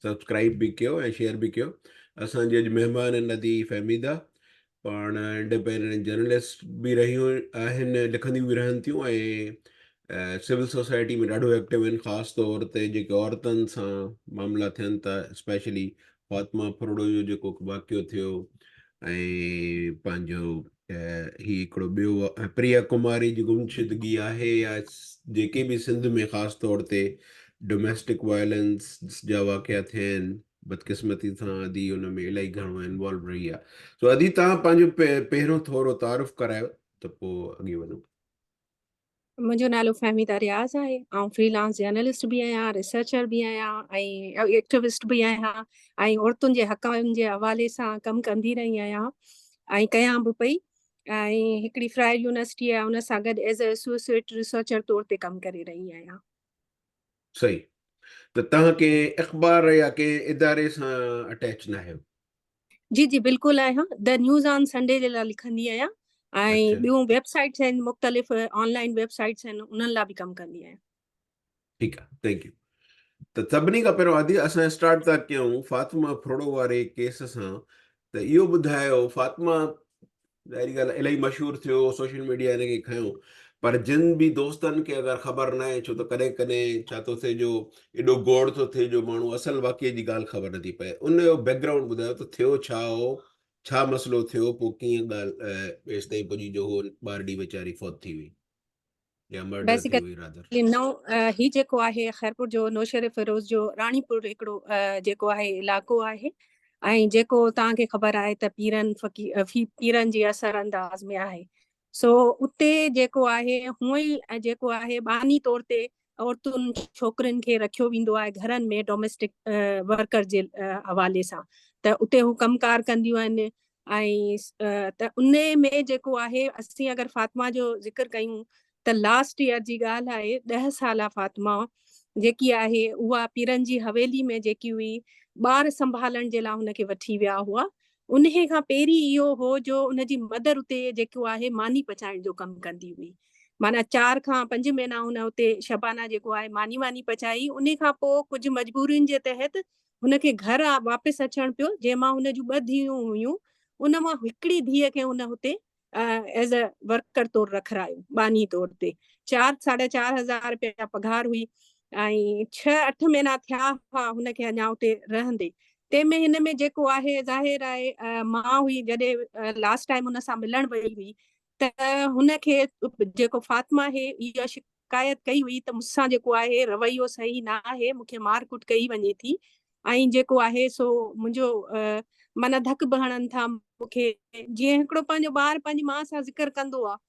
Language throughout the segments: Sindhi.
سبسڪرائب به ڪيو ۽ شيئر به ڪيو. اسان جي اڄ مهمان آهن ادي فهميده، پاڻ انڊيپينڊنٽ جرنلسٽ به رهيون آهن، لکنديون به رهن ٿيون ۽ سول سوسائٽي ۾ ڏاڍو ايڪٽو آهن، خاص طور تي جيڪي عورتن سان معاملا ٿين ٿا، اسپيشلي فاطمه ڦرڙو جو جيڪو واقعو ٿيو ۽ پنهنجو هي هڪڙو ٻيو پريا ڪماري جي گمشدگي آهي يا جيڪي به سنڌ ۾ خاص طور تي ڊوميسٽڪ وائلنس جا واقعا ٿيا آهن، بدقسمتي سان ادي ان ۾ الائي گهڻو انوالو رهي آهي. سو ادي توهان پنهنجو پهريون ٿورو تعارف ڪرايو ته پوء اڳي وڌون. منهنجو نالو فهميده رياض آهي. آئون فري لانس جرنلسٽ به آهيان، ريسرچر به آهيان ۽ ايڪٽوسٽ به آهيان ۽ عورتن جي حقن جي حوالي سان ڪم ڪندي رهي آهيان ۽ ڪيان به پئي ۽ هڪڙي فرائر يونيورسٽي آهي ان سان گڏ ايز اي ايسوسيئيٽ ريسرچر طور تي ڪم ڪري رهي آهيان. صحيح، ته توهان ڪنهن اخبار يا ڪنهن اداري سان اٽيچ ناهيو؟ جي جي بلڪل آهيان، the news on Sunday جي لاء لکندي آهيان ۽ ٻيون ويب سائيٽس آهن، مختلف آن لائن ويب سائيٽس آهن، انهن لاء به ڪم ڪندي آهيان. ٺيڪ آهي، thank you. ته سڀني کان پهريون ادي اسان اسٽارٽ ٿا ڪيون فاطمه ڦرڙو واري ڪيس سان، ته اهو ٻڌايو فاطمه ظاهري ڳالهه الاهي مشهور ٿيو، سوشل ميڊيا هن کي کنيو، پر جن به دوستن کي اگر خبر ناهي، ڇو ته ڪڏهن ڪڏهن ڇا ٿو ٿئي جو ايڏو گوڙ ٿو ٿئي جو ماڻهو اصل واقعي جي ڳالهه خبر نٿي پئي، ان جو بيڪ گرائونڊ ٻڌايو ته ٿيو ڇا هو، ڇا مسئلو ٿيو، پوء ڪيئن ڳالهه ايستائين پڄي جو هوء ٻارڙي ويچاري فوت ٿي وئي يا مرڊر ٿي وئي رادر. بيسيڪلي نو هي جيڪو آهي خيرپور جو نوشهري فيروز جو راڻيپور هڪڙو جيڪو آهي علائقو آهي ۽ جيڪو توهان کي خبر آهي ته پيرن فقير پيرن جي اثر انداز ۾ آهي، سو اتي جيڪو آهي هونئن ئي جيڪو آهي باني طور تي عورتن ڇوڪرين کي رکيو ويندو آهي گهرن ۾ ڊوميسٽڪ ورڪر جي حوالي سان، ته اتي هو ڪم ڪار ڪنديون آهن ۽ ته ان ۾ جيڪو آهي اسين اگر فاطمه جو ذڪر ڪيون ته لاسٽ ايئر جي ڳالهه آهي، 10 سالا فاطمه جيڪي آهي اها پيرن جي حويلي ۾ جيڪي هئي ٻار سنڀالڻ جي لاء هن کي وٺي ويا هئا. انهي کان پهرين اهو هو جو ان جي مدر اتي جيڪو آهي ماني پچائڻ جو ڪم ڪندي هئي، معنيٰ 4 کان 5 مهينا هن اتي شبانه جيڪو آهي ماني واني پچائي. انهي کان پوء ڪجهه مجبورين جي تحت هن کي گهر واپس اچڻ پيو، جنهن مان هن جون 2 ڌيئون هيون، ان مان هڪڙي ڌيء کي هن هتي ايز اي ورڪر طور رکرايو ٻانهي طور تي. 4 ساڍا چار هزار رپيا پگهار هئي ۽ 6 8 مهينا ٿيا هئا هن کي اڃا اتي رهندي. تنهن ۾ هن ۾ جيڪو آهي ظاهر آهي ماء هئي، جڏهن لاسٽ ٽائيم هن سان ملڻ وئي هئي ته هن کي جيڪو فاطمه آهي اها شڪايت ڪئي هئي ته مون سان جيڪو آهي رويو صحيح نه آهي، مون کي مار ڪٽ ڪئي وڃي ٿي ۽ جيڪو آهي سو منهنجو معنيٰ ڌڪ به هڻن ٿا مون کي، جيئن هڪڙو پنهنجو ٻار پنهنجي ماء سان ذڪر ڪندو آهي.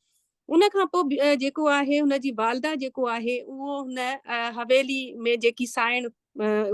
ان کان پوء جيڪو آهي هن جي والده جيڪو آهي اهو هن حويلي ۾ جيڪي سائڻ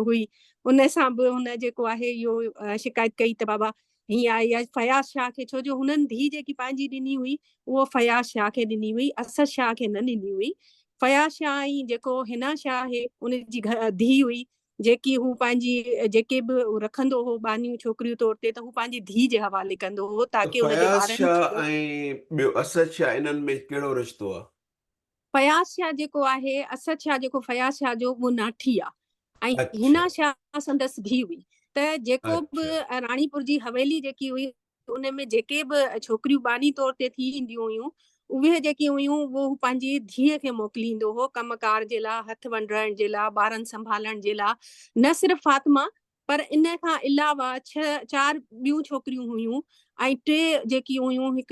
هئي ان سان به هن جيڪو آهي اهو شڪايت ڪئي ته بابا هيئن آهي يا فياض شاهه کي، ڇو جو هنن ڌيء جيڪي پنهنجي ڏني هئي اهو فياض شاهه کي ڏني هئي، اسد شاهه کي نه ڏني هئي. فياض شاهه ۽ جيڪو حنا شاهه آهي ان جي ڌيء هئي جيڪي هو پنهنجي جيڪي به رکندو هو ٻانهيون ڇوڪريون طور تي ته هو پنهنجي ڌيء جي حوالي ڪندو هو ته تاڪه ان جي فياض ٻارن شاهه ۽ ٻيو اسد شاهه انهن ۾ ڪهڙو رشتو آهي؟ فياض شاهه جيڪو آهي، اسد شاهه جيڪو فياض شاهه جو اهو ناٺي آ ۽ حنا شاهه سندس ڌيء هئي، ته جيڪو به راڻيپور جي حويلي جيڪي هئي ان ۾ جيڪي به ڇوڪريون ٻانهي طور تي ٿي اينديون هيون اهي جيڪي هيون اهو هو پنهنجي ڌيء کي موڪليندو هو ڪم ڪار جي لاء، هٿ ونڊرائڻ جي لاء، ٻارن سنڀالڻ جي لاء. نه صرف فاطمه پر ان کان علاوه 6 4 ٻيون ڇوڪريون هيون ۽ 3 جيڪي هيون هڪ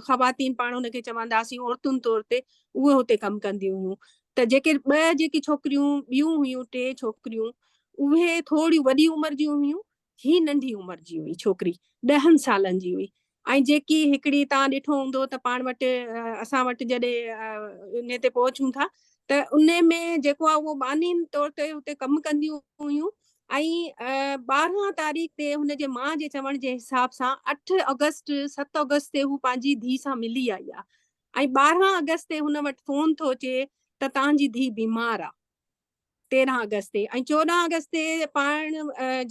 خواتين پاڻ ان کي چونداسين عورتن طور تي اهي هتي ڪم ڪنديون هيون، ته جيڪي 2 جيڪي ڇوڪريون ٻيون هيون 3 ڇوڪريون اهي ٿوريون وڏي عمر جون هيون، هي ننڍي عمر جي هئي ڇوڪري 10 سالن جي هئي. ۽ جيڪي هڪڙي تان ڏٺو هوندو ته پاڻ وٽ اسان وٽ جڏهن ان تي پهچون ٿا ته ان ۾ جيڪو آهي اهو ٻانهين طور تي اتي ڪم ڪنديون هيون ۽ 12 تاريخ تي هن جي ماء جي چوڻ جي حساب سان 8 آگسٽ 7 آگسٽ تي هو پنهنجي ڌيء سان ملي آئي آهي ۽ 12 آگسٽ تي هن وٽ فون ٿو اچي ته تان جي ڌيء بيمار آهي 13 آگسٽ تي ۽ 14 آگسٽ تي پاڻ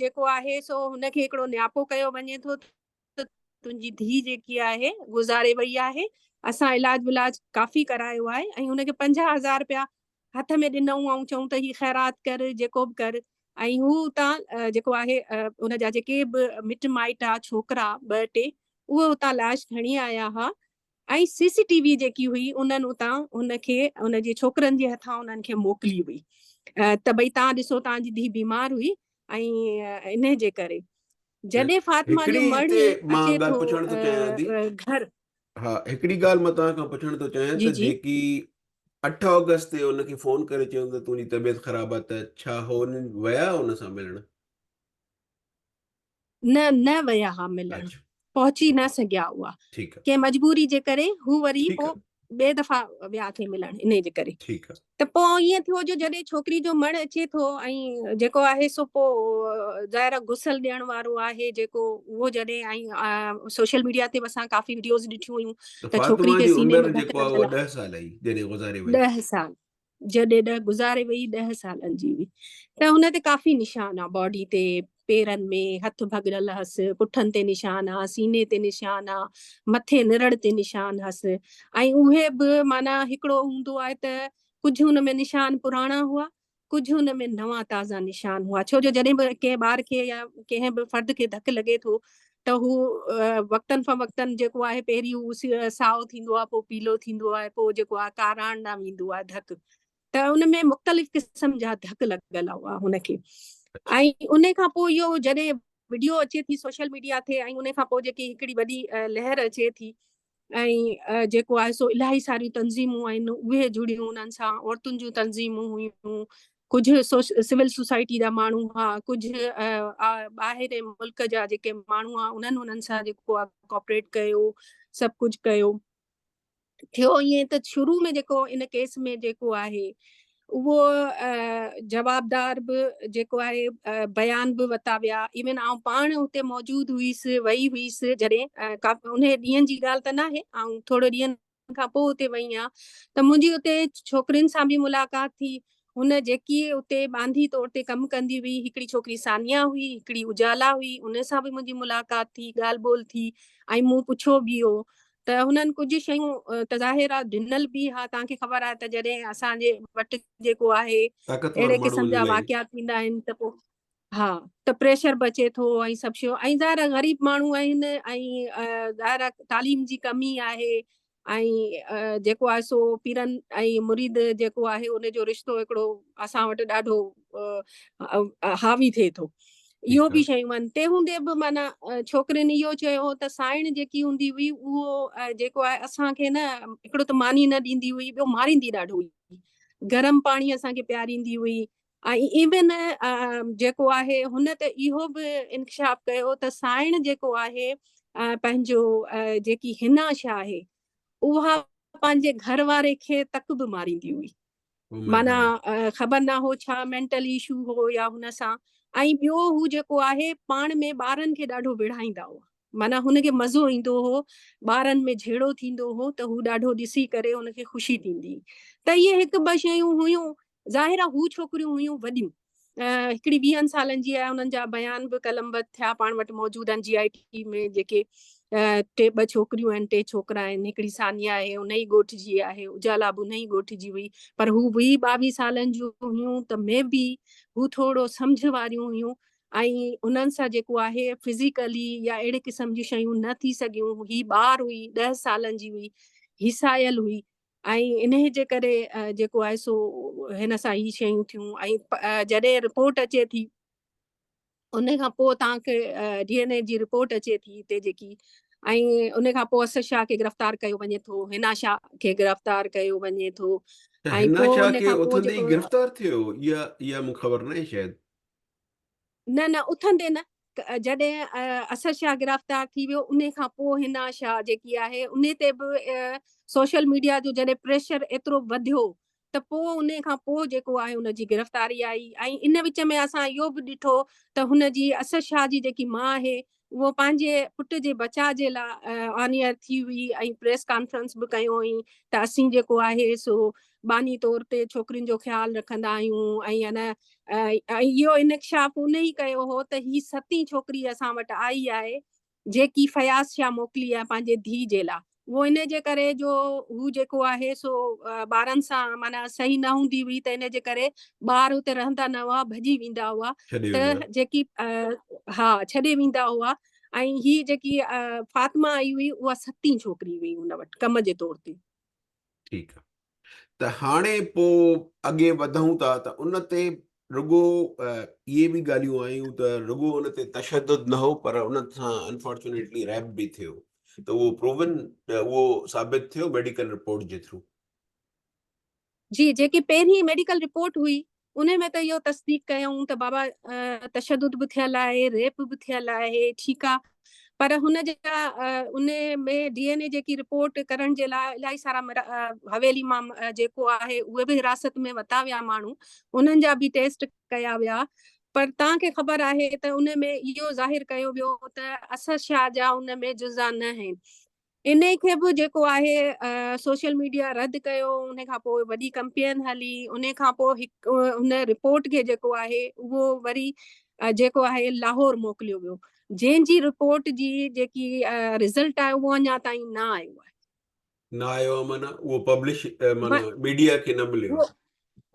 جيڪو آهي سو هن کي هڪڙو نياپو ڪيو وڃي ٿو ته تنهنجي ڌيء جيڪي آهي گذاري وئي آهي، اسان علاج ولاج ڪافي ڪرايو آهي ۽ هن کي 50,000 رپيا هٿ ۾ ڏنئون ۽ چئون ته هي خيرات ڪر جيڪو به ڪر. ۽ هو اتان جيڪو آهي ان جا جيڪي به مٽ مائٽ آ ڇوڪرا ٻه ٽي اهي اتان لاش کڻي آيا ها ۽ سي سي ٽي وي جيڪي هئي انهن اتان هن کي ان جي ڇوڪرن جي هٿان انهن کي موڪلي هئي ته ڀئي تان ڏسو تان جي ڌي بيمار هئي ۽ انهي جي ڪري جڏهن فاطمه جو هڪڙي مڙهه هتي مان اچي ڳالهه ٿو پڇڻ ٿو چاهيان ٿي گهر ها هڪڙي ڳالهه مان توهان کان پڇڻ ٿو چاهيان جي ته جي جيڪي 8 آگسٽ تي ان کي فون ڪري چيو ته تنهنجي طبيعت خراب آهي ته ڇا هو ويا ان سان ملڻ؟ نه نه ويا ها ملڻ اڇا پهچي نه سگهيا هئا ٺيڪ آ ڪنهن مجبوري جي ڪري هو وري ٺيڪ پوء آ ٻئي دفعا ويا ٿي ملڻ انهي جي ڪري ٺيڪ آ ته پوء ائين ٿيو جو جڏهن ڇوڪري جو مڙ اچي ٿو ۽ جيڪو آهي سو پوء ظاهر آهي غسل ڏيڻ وارو آهي جيڪو اهو جڏهن ۽ سوشل ميڊيا تي به اسان ڪافي وڊيوز ڏٺيون هيون ته ته ڇوڪري فاطمه کي جي سيني عمر ۾ ڌڪ جيڪو آ لڳل اها آهي 10 سال هئي جڏهن گذاري وئي. 10 سال جڏهن 10 گذاري وئي 10 سالن جي هئي ته هن تي ڪافي نشان آ باڊي تي پيرن ۾ هٿ ڀڳڙيل هس پٺن تي نشان آ سيني تي نشان آ مٿي نرڙ تي نشان هس ۽ اهي به معنيٰ هڪڙو هوندو آهي ته ڪجهه هن ۾ نشان پراڻا هئا ڪجهه هن ۾ نوان تازا نشان هئا ڇو جو جڏهن به ڪنهن ٻار کي يا ڪنهن به فرد کي ڌڪ لڳي ٿو ته هو وقتن فوقتن جيڪو آهي پهرين هو سائو ٿيندو آهي پوء پيلو ٿيندو آهي پوء جيڪو آهي ڪاراڻ ڏانهن ويندو آهي ڌڪ ته ان ۾ مختلف قسم جا ڌڪ لڳل هئا هن کي ۽ ان کان پوء اهو جڏهن وڊيو اچي ٿي سوشل ميڊيا تي ۽ ان کان پوء جيڪي هڪڙي وڏي لهر اچي ٿي ۽ جيڪو آهي سو الاهي ساريون تنظيمون آهن اهي جڙيون انهن سان عورتن جون تنظيمون هيون ڪجهه سول سوسائٽي جا ماڻهو هئا ڪجهه ٻاهرين ملڪ جا جيڪي ماڻهو هئا انهن انهن سان جيڪو آهي ڪوآپريٽ ڪيو سڀ ڪجهه ڪيو ٿيو ائين ته شروع ۾ جيڪو ان ڪيس ۾ جيڪو آهي اهو جوابدار به جيڪو آهي بيان به وتا ويا ايون آئون پاڻ اتي موجود هئيس وئي هئيس جڏهن انهي ڏينهن جي ڳالهه ته ناهي آئون ٿورو ڏينهن کان پوء اتي وئي آهيان ته منهنجي اتي ڇوڪرين سان به ملاقات ٿي هن جيڪي اتي ٻانڌي طور تي ڪم ڪندي هئي هڪڙي ڇوڪري ثانيه هئي هڪڙي اجالا هئي ان سان به منهنجي ملاقات ٿي ڳالهه ٻولهه ٿي ۽ مون پڇيو به هو ته هنن ڪجهه شيون ته ظاهر آ ڊنل به ها توهان کي خبر آهي ته جڏهن اسان جي وٽ جيڪو آهي طاقتور اهڙي ماڻهو قسم جا الاهي واقعا ٿيندا آهن ته پوء ها ته پريشر به اچي ٿو ۽ سڀ شيون ۽ ظاهر آ غريب ماڻهو آهن ۽ ظاهر آ تعليم جي ڪمي آهي ۽ جيڪو آهي سو پيرن ۽ مريد جيڪو آهي ان جو رشتو هڪڙو اسان وٽ ڏاڍو حاوي ٿئي ٿو اهو به شيون آهن تنهن هوندي به معنيٰ ڇوڪرين اهو چيو ته سائڻ جيڪي هوندي هئي اهو جيڪو آهي اسان کي نه هڪڙو ته ماني نه ڏيندي هئي ٻيو ماريندي ڏاڍو هئي گرم پاڻي اسان کي پياريندي هئي ۽ ايون جيڪو آهي هن ته اهو به انڪشاف ڪيو ته سائڻ جيڪو آهي پنهنجو جيڪي حنا شاهه آهي اها پنهنجي گهر واري کي تڪ به ماريندي هئي Oh معنيٰ خبر نه هو ڇا مينٽل ايشو هو يا هن سان ۽ ٻيو هو جيڪو آهي پاڻ ۾ ٻارن کي ڏاڍو وڙهائيندا هئا معنيٰ هن کي مزو ايندو هو ٻارن ۾ جهيڙو ٿيندو هو ته هو ڏاڍو ڏسي ڪري هن کي خوشي ٿيندي ته اهي هڪ ٻه شيون هيون ظاهر آهي هو ڇوڪريون هيون وڏيون هڪڙي ويهن سالن جي آهي انهن جا بيان به قلمبند ٿيا پاڻ وٽ موجود آهن جي آء ٽي ۾ جيڪي ٽي ٻه ڇوڪريون آهن ٽي ڇوڪرا آهن هڪڙي ثانيه آهي ان ئي ڳوٺ جي آهي اجالا به ان ئي ڳوٺ جي هئي پر هو به 22 سالن جون هيون ته مي بي هو ٿورو سمجهه واريون هيون ۽ انهن سان جيڪو آهي فزيڪلي يا اهڙي قسم جون شيون نه ٿي سگهيون هي ٻار هئي 10 سالن جي هئي هيسايل هئي ۽ انهيء جي ڪري جيڪو آهي سو هن سان هي شيون ٿيون ۽ جڏهن رپورٽ اچي ٿي ان کان پوء توهان کي ڊي اين اي جي رپورٽ اچي ٿي هتي جيڪي ۽ ان کان پوء اسد شاهه کي گرفتار ڪيو وڃي ٿو حنا شاهه کي گرفتار ڪيو وڃي ٿو ته ۽ حنا پوء شاهه ان کي کان پوء اٿندي ئي جيڪو گرفتار ٿيو اها اها مون خبر ناهي شايد. نه نه اٿندي نه جڏهن اسد شاهه گرفتار ٿي ويو انهي کان پوء حنا شاهه جيڪي آهي انهي تي به سوشل ميڊيا جو جڏهن پريشر ايترو وڌيو ته پوء انهي کان پوء جيڪو آهي ان جي گرفتاري آئي ۽ ان وچ ۾ اسان اهو به ڏٺو ته هن جي اسد شاهه جي جيڪي ماء آهي اهو پنهنجي پٽ جي بچاء جي لاء آن ايئر ٿي هئي ۽ پريس ڪانفرنس به ڪيو هئي ته اسين جيڪو آهي سو باني طور تي ڇوڪرين جو خيال رکندا آهيون ۽ ان اهو انڪشاف ان ئي ڪيو هو ته هي ستين ڇوڪري اسان وٽ آئي آهي جيڪي فياض شاهه موڪلي آهي پنهنجي ڌيء جي لاء. اهو ان جي ڪري جو هو جيڪو آهي سو ٻارن سان معنيٰ صحيح نه هوندي هئي ته ان جي ڪري ٻار اتي رهندا نه هئا ڀڄي ويندا هئا ته جيڪي ها ڇڏي ويندا هئا ۽ هي جيڪي فاطمه آئي هئي اها ستين ڇوڪري هئي ان وٽ ڪم جي طور تي. ٺيڪ آ ته هاڻي پو اڳي وڌون ٿا ته ان تي رڳو اهي به ڳالهيون آيون ته رڳو ان تي تشدد نه هو پر ان سان انفارچونيٽلي ريپ به ٿيو ته اهو پروون اهو ثابت ٿيو ميڊيڪل رپورٽ جي ٿرو. جي جيڪي پهرين ميڊيڪل رپورٽ هئي ان ۾ ته اهو تصديق ڪيائون ته بابا تشدد به ٿيل آهي ريپ به ٿيل آهي ٺيڪ آ پر هن جا ان ۾ ڊي اين اي جيڪي رپورٽ ڪرڻ جي لاء الاهي سارا حويلي مان جيڪو آهي اهي به حراست ۾ وتا ويا ماڻهو انهن جا به ٽيسٽ ڪيا ويا پر توهان کي خبر آهي ته ان ۾ اهو ظاهر ڪيو ويو ته اسد شاهه جا ان ۾ جزا نه آهن انهي کي به جيڪو آهي سوشل ميڊيا رد ڪيو ان کان پوء وڏي ڪمپين هلي ان کان پوء هڪ ان رپورٽ کي جيڪو آهي اهو وري جيڪو آهي لاهور موڪليو ويو جنهن جي رپورٽ جي جيڪي رزلٽ آهي اهو اڃا تائين نه آيو آهي. نه آيو آهي معنيٰ اهو پبلش معنيٰ ميڊيا کي نه مليو آهي.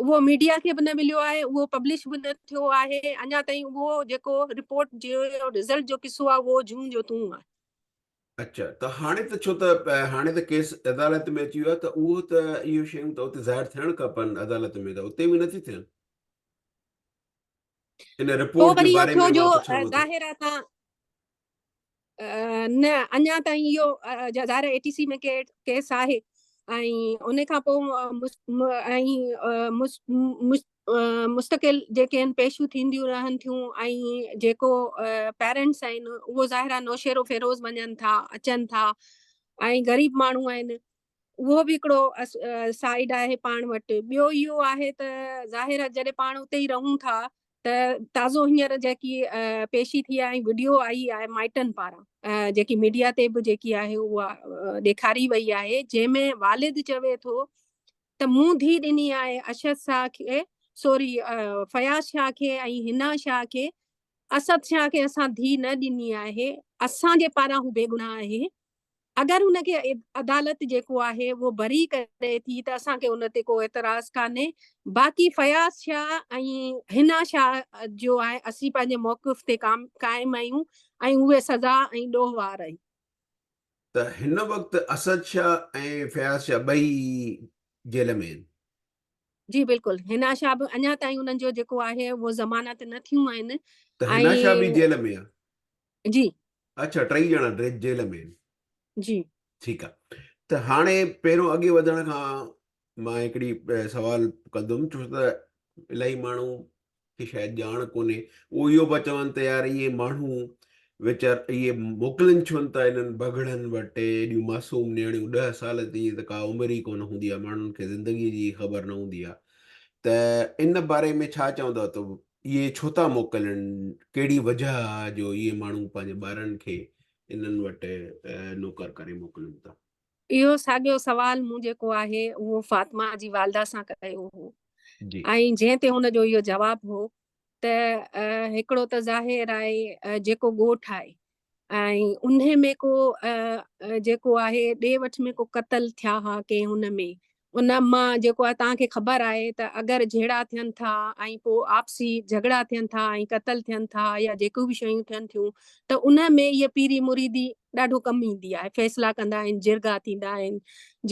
اهو ميڊيا کي به نه مليو آهي اهو پبلش به نه ٿيو آهي اڃا تائين اهو جيڪو رپورٽ جو رزلٽ جو قصو آهي اهو جون جو تون آهي. اڇا ته هاڻي ته ڇو ته هاڻي ته ڪيس عدالت ۾ اچي ويو آهي ته اهو ته اهو شيون ته اتي ظاهر ٿيڻ کپن عدالت ۾ ته اتي به نٿيون ٿين ان رپورٽ جي باري ۾ مان پڇان ٿو. ظاهر آهي ته نه اڃا تائين اهو ظاهر اي ٽي سي ۾ ڪيس آهي ۽ ان کان پوء ۽ مستقل جيڪي آهن پيشيون ٿينديون رهن ٿيون ۽ جيڪو پيرنٽس آهن اهو ظاهر آهي نوشهرو فيروز وڃن ٿا اچن ٿا ۽ غريب ماڻهو آهن اهو به هڪڙو سائيڊ آهي پاڻ وٽ ٻيو اهو آهي ته ظاهر آهي جڏهن پاڻ اتي ئي رهون ٿا ته تازو هينئر جيڪي پيشي ٿي آهي ۽ وڊيو آئي آهي مائٽن پاران جيڪي ميڊيا تي به جيڪي آهي اها ڏيکاري وئي آهي جنهن ۾ والد چوي ٿو ته مون ڌيء ڏني آهي ارشد شاهه کي سوري فياض شاهه کي ۽ حنا شاهه کي اسد شاهه کي اسان ڌيء نه ڏني آهي اسان جي پاران هو بيگناهه آهي اگر هن کي عدالت جيڪو آهي اهو بري ڪري ٿي ته اسان کي ان تي ڪو اعتراض ڪانهي باقي فياض شاهه ۽ حنا شاهه جو آهي اسين پنهنجي موقف تي قائم آهيون ۽ اهي سزا ۽ ڏوهه وار آهن. ته هن وقت اسد شاهه ۽ فياض شاهه ٻئي جيل ۾ آهن. جي بلڪل حنا شاهه به اڃا تائين انهن جو جيڪو آهي اهو ضمانت نه ٿيون آهن. ته حنا شاهه به جيل ۾ آهي. جي. اڇا ٽئي ڄڻا جيل ۾ آهن. جي. ٺيڪ آهي ته هاڻي پهريون اڳي وڌڻ کان مان هڪڙي سوال ڪندم ڇو ته الاهي ماڻهو کي شايد ڄاڻ ڪونهي اهو اهو پيا چون ته يار اهي ماڻهو ويچار اهي موڪلين ڇو ٿا انهن بگهڙن وٽ ايڏيون معصوم نياڻيون 10 سال تائين ته ڪا عمر ئي ڪونه هوندي آهي ماڻهن کي زندگي جي خبر نه هوندي آهي ته ان باري ۾ ڇا چوندو ته اهي ڇو ٿا موڪلن ڪهڙي وجه آهي جو اهي ماڻهو پنهنجي ٻارن کي انهن وٽ نوڪر ڪري موڪلن ٿا. اهو ساڳيو سوال مون جيڪو آهي اهو فاطمه جي والده سان ڪيو هو ۽ جنهن تي هن جو اهو جواب هو ته هڪڙو ته ظاهر آهي جيڪو ڳوٺ آهي ۽ انهي ۾ ڪو جيڪو آهي ڏي وٺ ۾ ڪو قتل ٿيا ها ڪنهن هن ۾ ان مان جيڪو آهي توهان کي خبر آهي ته اگر جهيڙا ٿين ٿا ۽ پوء آپسي جهڳڙا ٿين ٿا ۽ قتل ٿين ٿا يا جيڪيون به شيون ٿين ٿيون ته ان ۾ اها پيري مريدي ڏاڍو ڪم ايندي آهي فيصلا ڪندا آهن جرڳا ٿيندا آهن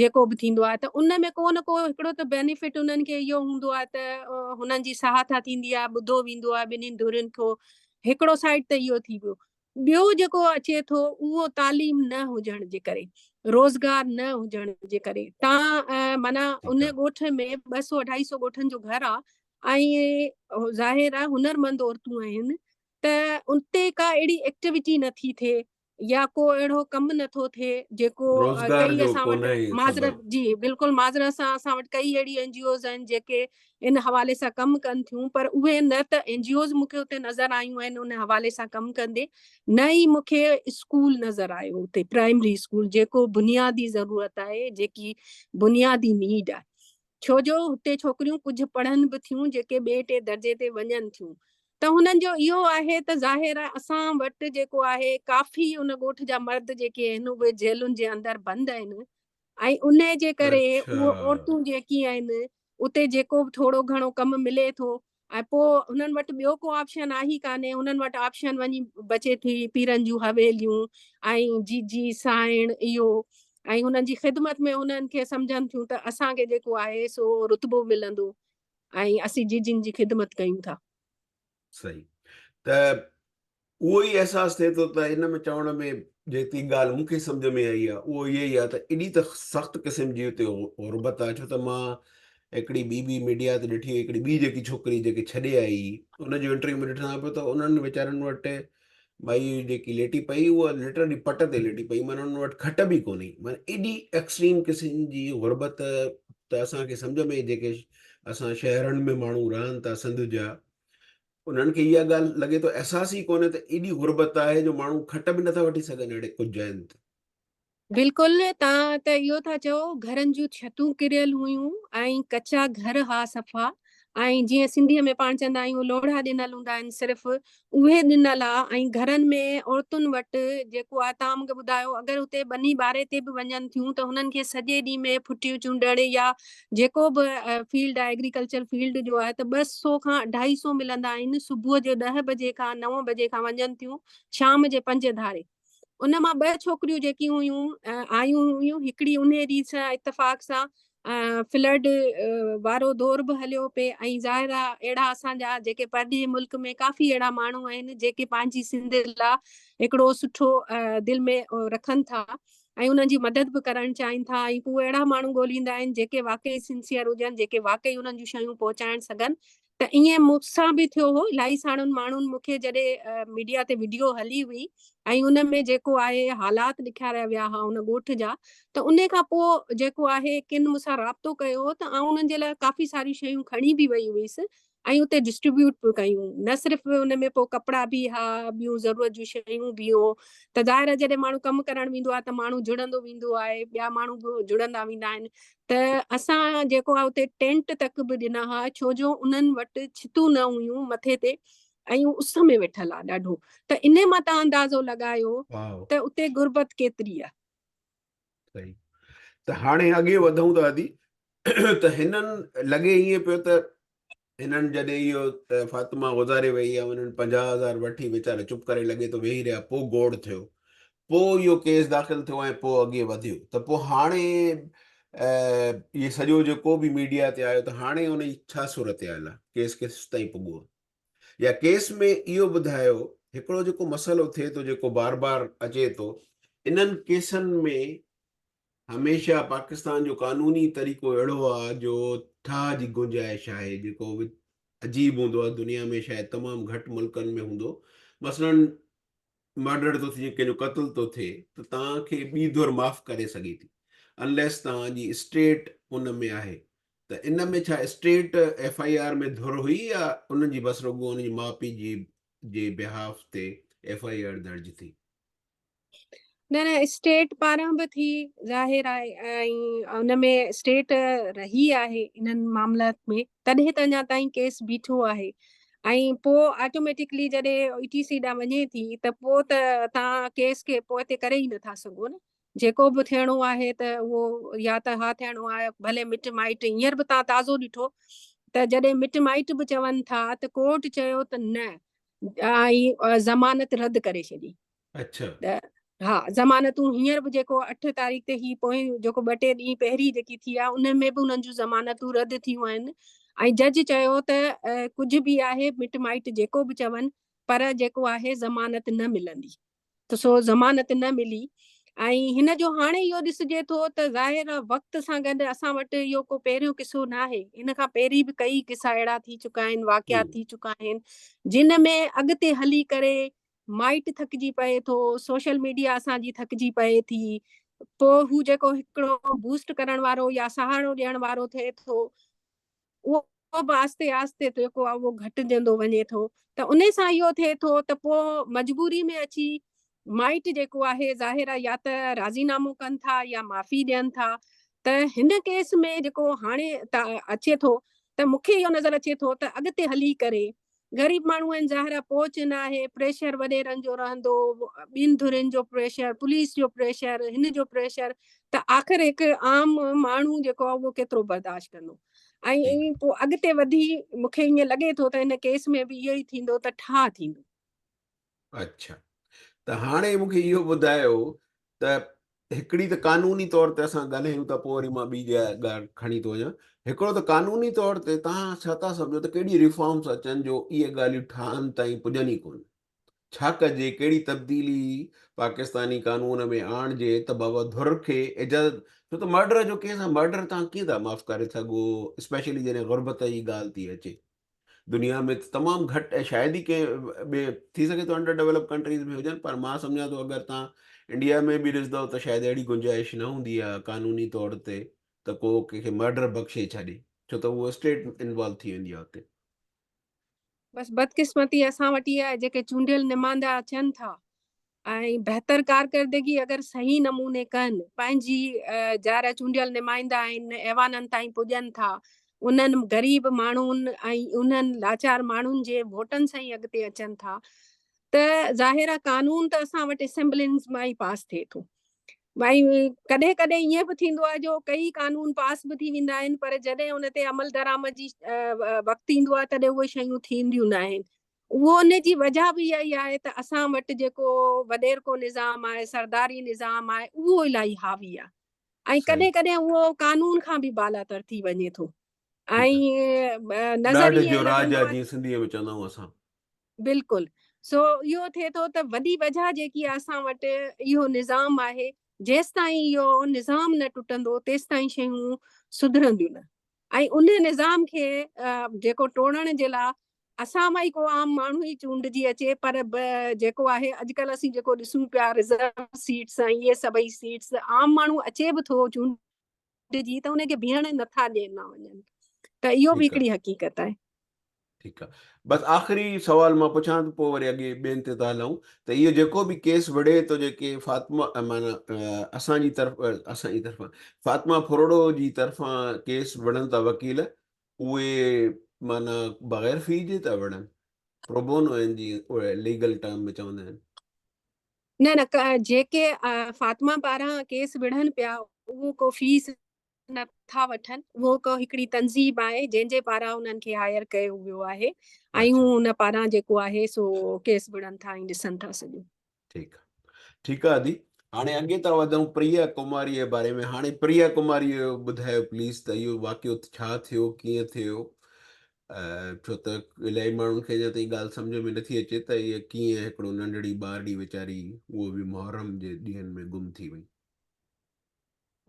جيڪو به ٿيندو آهي ته ان ۾ ڪو نه ڪو هڪڙو ته بينيفٽ انهن کي اهو هوندو آهي ته هنن جي سهاتا ٿيندي آهي ٻڌو ويندو آهي ٻنهي ڌرين کان هڪڙو سائيڊ ته اهو ٿي ويو ٻيو جيڪو اچي ٿو اهو تعليم نه هجڻ جي ڪري روزگار نه هجڻ جي ڪري تان معنيٰ ان ڳوٺ ۾ 200 250 ڳوٺن جو گهر آ ۽ ظاهر آ هنرمند عورتون آهن ته اتي ڪا اهڙي ايڪٽيوٽي نه ٿي ٿئي يا ڪو اهڙو ڪم نه ٿو ٿئي جيڪو روزگار ڪئي جو اسان وٽ ڪونهي معذرت سبب. جي بلڪل معذرت سان اسان وٽ ڪئي اهڙي اين جي اوز آهن جيڪي ان حوالي سان ڪم ڪن ٿيون پر اهي نه ته اين جي اوز مون کي اتي نظر آيون آهن ان حوالي سان ڪم ڪندي نه ئي مون کي اسڪول نظر آيو اتي پرائمري اسڪول جيڪو بنيادي ضرورت آهي جيڪي بنيادي نيڊ آهي ڇو جو هتي ڇوڪريون ڪجهه پڙهن به ٿيون جيڪي ٻئي ٽئين درجي تي وڃن ٿيون. ته هنن جو اهو آهي ته ظاهر آهي اسان وٽ جيڪو آهي ڪافي ان ڳوٺ جا مرد جيڪي آهن اهي جيلن جي اندر بند آهن ۽ ان جي ڪري اهو عورتون جيڪي آهن اتي جيڪو به ٿورو گهڻو ڪم ملي ٿو ۽ پوء هنن وٽ ٻيو ڪو آپشن آهي ڪانهي، هنن وٽ آپشن وڃي بچي ٿي پيرن جون حويليون ۽ جيجي سائڻ اهو ۽ هنن جي خدمت ۾ هنن کي سمجهن ٿيون ته اسان کي جيڪو آهي سو رتبو ملندو ۽ اسين جيجين جي خدمت ڪيون ٿا. صحيح ته اهو ئي احساس ٿئي ٿو ته ان ۾ چوڻ ۾ جيتري ڳالهه مون کي سمجهه ۾ آئي آهي اهو اهي ئي آهي ته ايڏي ته سخت قسم جي اتي غربت آهي ڇو ته مان هڪڙي ٻي به ميڊيا تي ڏٺي هئي هڪڙي ٻي جيڪي ڇوڪري جيڪي ڇڏي آئي ان جو انٽرويو ۾ ڏٺان پيو ته انهن ويچارن وٽ مائي جيڪي ليٽي پئي اها لٽرلي پٽ تي ليٽي پئي معنيٰ انهن وٽ کٽ به ڪونهي معنيٰ ايڏي ايڪسٽريم قسم جي غربت ته اسان کي سمجهه ۾ جيڪي اسان شهرن ۾ ماڻهو رهن ٿا سنڌ جا انهن کي اها ڳالهه لڳي ٿو احساس ئي ڪونهي ته ايڏي غربت آهي جو ماڻهو کٽ به نٿا وٺي سگهن اهڙي ڪجهه جاين تي. بلڪل توهان ته اهو ٿا چئو گهرن جون ڇتون ڪريل هيون ۽ ڪچا گهر ها صفا ۽ جيئن سنڌيء ۾ پاڻ چوندا آهيون لوڙها ڏنل هوندا آهن صرف اهي ڏنل ها ۽ گهرن ۾ عورتن وٽ جيڪو آهي توهان مونکي ٻڌايو اگر اتي ٻني ٻاري تي به وڃن ٿيون ته هنن کي سڄي ڏينهن ۾ ڦٽيون چونڊڻ يا جيڪو به فيلڊ آهي ايگريڪلچر فيلڊ جو آهي ته 200 کان 250 ملندا آهن صبح جو 10 بجي کان 9 بجي کان وڃن ٿيون شام جي 5 ڌاري ان مان ٻه ڇوڪريون جيڪي هيون آيون هيون هڪڙي انهي ڏينهن سان اتفاق سان فلڊ وارو دور به هليو پئي ۽ ظاهر آ اهڙا اسان جا جيڪي پرڏيهي ملڪ ۾ ڪافي اهڙا ماڻهو آهن جيڪي پنهنجي سنڌ لا هڪڙو سٺو دل ۾ رکن ٿا ۽ انهن جي مدد به ڪرڻ چاهين ٿا ۽ پوء اهڙا ماڻهو ڳوليندا آهن جيڪي واقعي سنسيئر هجن جيڪي واقعي انهن جون شيون پهچائڻ سگهن ته ائين مون سان به ٿيو هو الاهي ساڻن ماڻهن مون کي جڏهن ميڊيا تي وڊيو هلي هئي ۽ ان ۾ جيڪو آهي حالات ڏيکاريا ويا هئا ان ڳوٺ جا ته ان کان پوء جيڪو آهي ڪن مون سان رابطو ڪيو هو ته آئون انهن جي لاء ڪافي ساريون شيون کڻي به وئي هيس ۽ اتي ڊسٽريبيوٽ به ڪيون نه صرف ان ۾ پوء ڪپڙا به ها ٻيون ضرورت جون شيون به هو ته ظاهر آهي جڏهن ماڻهو ڪم ڪرڻ ويندو آهي ته ماڻهو جڙندو ويندو آهي ٻيا ماڻهو به جڙندا ويندا آهن ته اسان جيڪو آهي اتي ٽينٽ تڪ به ڏنا ها ڇو جو انهن وٽ ڇتون نه هيون مٿي تي ۽ هو اس ۾ ويٺل آ ڏاڍو ته انهي مان تان اندازو لڳايو ته اتي غربت ڪيتري آ. صحيح ته هاڻي اڳي وڌون ٿا ادي ته هنن لڳي ائين پيو ته هنن جڏهن اهو ته فاطمه گذاري وئي ۽ انهن 50,000 وٺي ويچارا چپ ڪري لڳي ٿو ويهي رهيا پوء گوڙ ٿيو پوء اهو ڪيس داخل ٿيو ۽ پوء اڳي وڌيو ته پوء هاڻي اهي سڄو جيڪو به ميڊيا تي آيو ته هاڻي ان جي ڇا صورتحال آهي ڪيس ڪيستائين پڳو آهي يا ڪيس ۾ اهو ٻڌايو هڪڙو جيڪو مسئلو ٿئي ٿو جيڪو بار بار اچي ٿو انهن ڪيسن ۾ هميشه پاڪستان جو قانوني طريقو اهڙو آ جو ٺاهه جي گنجائش آهي جيڪو عجيب هوندو آ دنيا ۾ شايد تمام گهٽ ملڪن ۾ هوندو مثلا مرڊر ٿو ٿئي ڪنهن جو قتل ٿو ٿئي ته توهان کي ٻي ڌر معاف ڪري سگهي ٿي انليس توهان جي اسٽيٽ ان ۾ آهي ته ان ۾ ڇا اسٽيٽ ايف I R ۾ ڌر هئي يا انهن جي بس رڳو ان جي ماء پيء جي جي بيهاف تي ايف I R درج ٿي؟ نه نه اسٽيٽ پاران به ٿي ظاهر آهي ۽ ان ۾ اسٽيٽ رهي آهي انهن معاملات ۾ تڏهن ته اڃا تائين ڪيس بيٺو آهي ۽ پوء آٽوميٽڪلي جڏهن اي ٽي سي ڏانهن وڃي ٿي ته پوء ته تان ڪيس کي پوئتي ڪري ئي نٿا سگهو نه جيڪو به ٿيڻو آهي ته اهو يا ته ها ٿيڻو آهي ڀلي مٽ مائٽ هينئر به تان تازو ڏٺو ته جڏهن مٽ مائٽ به چون ٿا ته ڪورٽ چيو ته نه ۽ ضمانت رد ڪري ڇڏي. اڇا. ته ها ضمانتون هينئر به جيڪو 8 تاريخ تي هي پوئين جيڪو ٻه ٽي ڏينهن پهرين جيڪي ٿي آهي ان ۾ به انهن جون ضمانتون رد ٿيون آهن ۽ جج چيو ته ڪجهه به آهي مٽ مائٽ جيڪو به چون پر جيڪو آهي ضمانت نه ملندي ته سو ضمانت نه ملي ۽ هن جو هاڻي اهو ڏسجي ٿو ته ظاهر آهي وقت سان گڏ اسان وٽ اهو ڪو پهريون قصو ناهي ان کان پهرين به ڪئي قصا اهڙا ٿي چڪا آهن واقعا ٿي چڪا آهن جن ۾ اڳتي هلي ڪري مائٽ ٿڪجي پئي ٿو، سوشل ميڊيا اسان جي ٿڪجي پئي ٿي، پوء هو جيڪو هڪڙو بوسٽ ڪرڻ وارو يا سهارو ڏيڻ وارو ٿئي ٿو اهو به آهستي آهستي جيڪو آهي اهو گهٽجندو وڃي ٿو ته ان سان اهو ٿئي ٿو ته پوء مجبوري ۾ اچي مائٽ جيڪو آهي ظاهر آهي يا ته راضي نامو ڪن ٿا يا معافي ڏين ٿا ته هن ڪيس ۾ جيڪو هاڻي اچي ٿو ته مونکي اهو نظر اچي ٿو ته اڳتي هلي ڪري غريب ماڻهو آهن ظاهر آهي پهچ نه آهي، پريشر وڏيرن جو رهندو، ٻين ڌرين جو پريشر، پوليس جو پريشر، هن جو پريشر ته آخر هڪ عام ماڻهو جيڪو آهي اهو ڪيترو برداشت ڪندو ۽ پوء اڳتي وڌي مونکي ائين لڳي ٿو ته هن ڪيس ۾ به اهو ئي ٿيندو ته ٺاهه ٿيندو. اڇا ته هاڻي مونکي اهو ٻڌايو ته هڪڙي ته قانوني طور تي اسان ڳالهايون ٿا پوء وري مان ٻي ڳالهه کڻي ٿو وڃان هڪڙو ته قانوني طور تي توهان ڇا ٿا سمجهو ته ڪهڙي ريفارمس اچن جو اهي ڳالهيون ٺاهن تائين پڄن ئي ڪونه ڇا ڪجي ڪهڙي تبديلي پاڪستاني قانون ۾ آڻجي ته بابا ڌر کي اجازت ڇو ته مرڊر جو ڪيس آهي مرڊر توهان ڪيئن ٿا معاف ڪري سگهو اسپيشلي جڏهن غربت جي ڳالهه ٿي اچي دنيا ۾ ته تمام گهٽ ۽ شايد ئي ڪنهن ٻئي ٿي سگهي ٿو انڊر ڊيولپ ڪنٽريز ۾ هجن پر مان سمجهان ٿو اگر توهان انڊيا ۾ به ڏسندؤ ته شايد اهڙي گنجائش نه هوندي آهي قانوني طور تي ته ڪو ڪنهن کي مرڊر بخشي ڇڏي ڇو ته اهو اسٽيٽ انوالو ٿي ويندي آهي اتي. بس بدقسمتي اسان وٽ اها آهي جيڪي چونڊيل نمائندا اچن ٿا ۽ بهتر ڪارڪردگي اگر صحيح نموني ڪن، پنهنجي ظاهر آهي چونڊيل نمائندا آهن، ايوانن تائين پڄن ٿا، انهن غريب ماڻهن ۽ انهن لاچار ماڻهن جي ووٽن سان ئي اڳتي اچن ٿا ته ظاهر آهي قانون ته اسان وٽ اسيمبلين مان ئي پاس ٿئي ٿو. ۽ ڪڏهن ڪڏهن ائين به ٿيندو آهي جو ڪئي قانون پاس به ٿي ويندا آهن پر جڏهن ان تي عمل درآمد جي وقت ايندو آهي تڏهن اهي شيون ٿينديون نه آهن. اهو ان جي وجهه به اها ئي آهي ته اسان وٽ جيڪو وڏيرڪو نظام آهي، سرداري نظام آهي، اهو الاهي حاوي آهي ۽ ڪڏهن ڪڏهن اهو قانون کان به بالاتر ٿي وڃي ٿو ۽ نظر ڏاڍ جو راڄ آهي جيئن سنڌيء ۾ چوندا آهيون اسان. بلڪل سو اهو ٿئي ٿو ته وڏي وجهه جيڪي اسان وٽ اهو نظام آهي، جيستائين اهو نظام نه ٽٽندو تيستائين شيون سڌرنديون نه. ۽ ان نظام کي جيڪو ٽوڙڻ جي لاء اسان مان ئي ڪو عام ماڻهو ئي چونڊجي اچي پر جيڪو آهي اڄڪلهه اسين جيڪو ڏسون پيا رزرو سيٽس ۽ اهي سڀئي سيٽس عام ماڻهو اچي به ٿو چونڊجي ته ان کي بيهڻ نٿا ڏنا وڃن ته اهو به هڪڙي حقيقت آهي. ٺيڪ آ بس آخري سوال مان پڇان ته پوء وري اڳي ٻين تي ٿا هلون ته اهو جيڪو به ڪيس وڙهي ٿو جيڪي فاطمه معنيٰ اسان جي طرف اسان جي طرفان فاطمه ڦرڙو جي طرفان ڪيس وڙهن ٿا وڪيل اهي معنيٰ بغير في جي ٿا وڙهن پروبونو آهن جي ليگل ٽرم ۾ چوندا آهن. نه نه جيڪي فاطمه پاران ڪيس وڙهن پيا اهو ڪو فيس نه ٿا وٺن اهو ڪو هڪڙي تنظيم آهي جنهن جي پاران انهن کي هائر ڪيو ويو آهي ۽ هو ان پاران جيڪو آهي سو ڪيس وڙهن ٿا ۽ ڏسن ٿا سڄو. ٺيڪ ٺيڪ آ ادي هاڻي اڳي ٿا وڌون پريا ڪماري جي باري ۾ هاڻي پريا ڪماري جو ٻڌايو پليز ته اهو واقعو ڇا ٿيو ڪيئن ٿيو ڇو ته الاهي ماڻهن کي اڃا تائين ڳالهه سمجهه ۾ نٿي اچي ته اها ڪيئن هڪڙو ننڍڙي ٻارڙي ويچاري اهو به محرم جي ڏينهن ۾ گم ٿي وئي.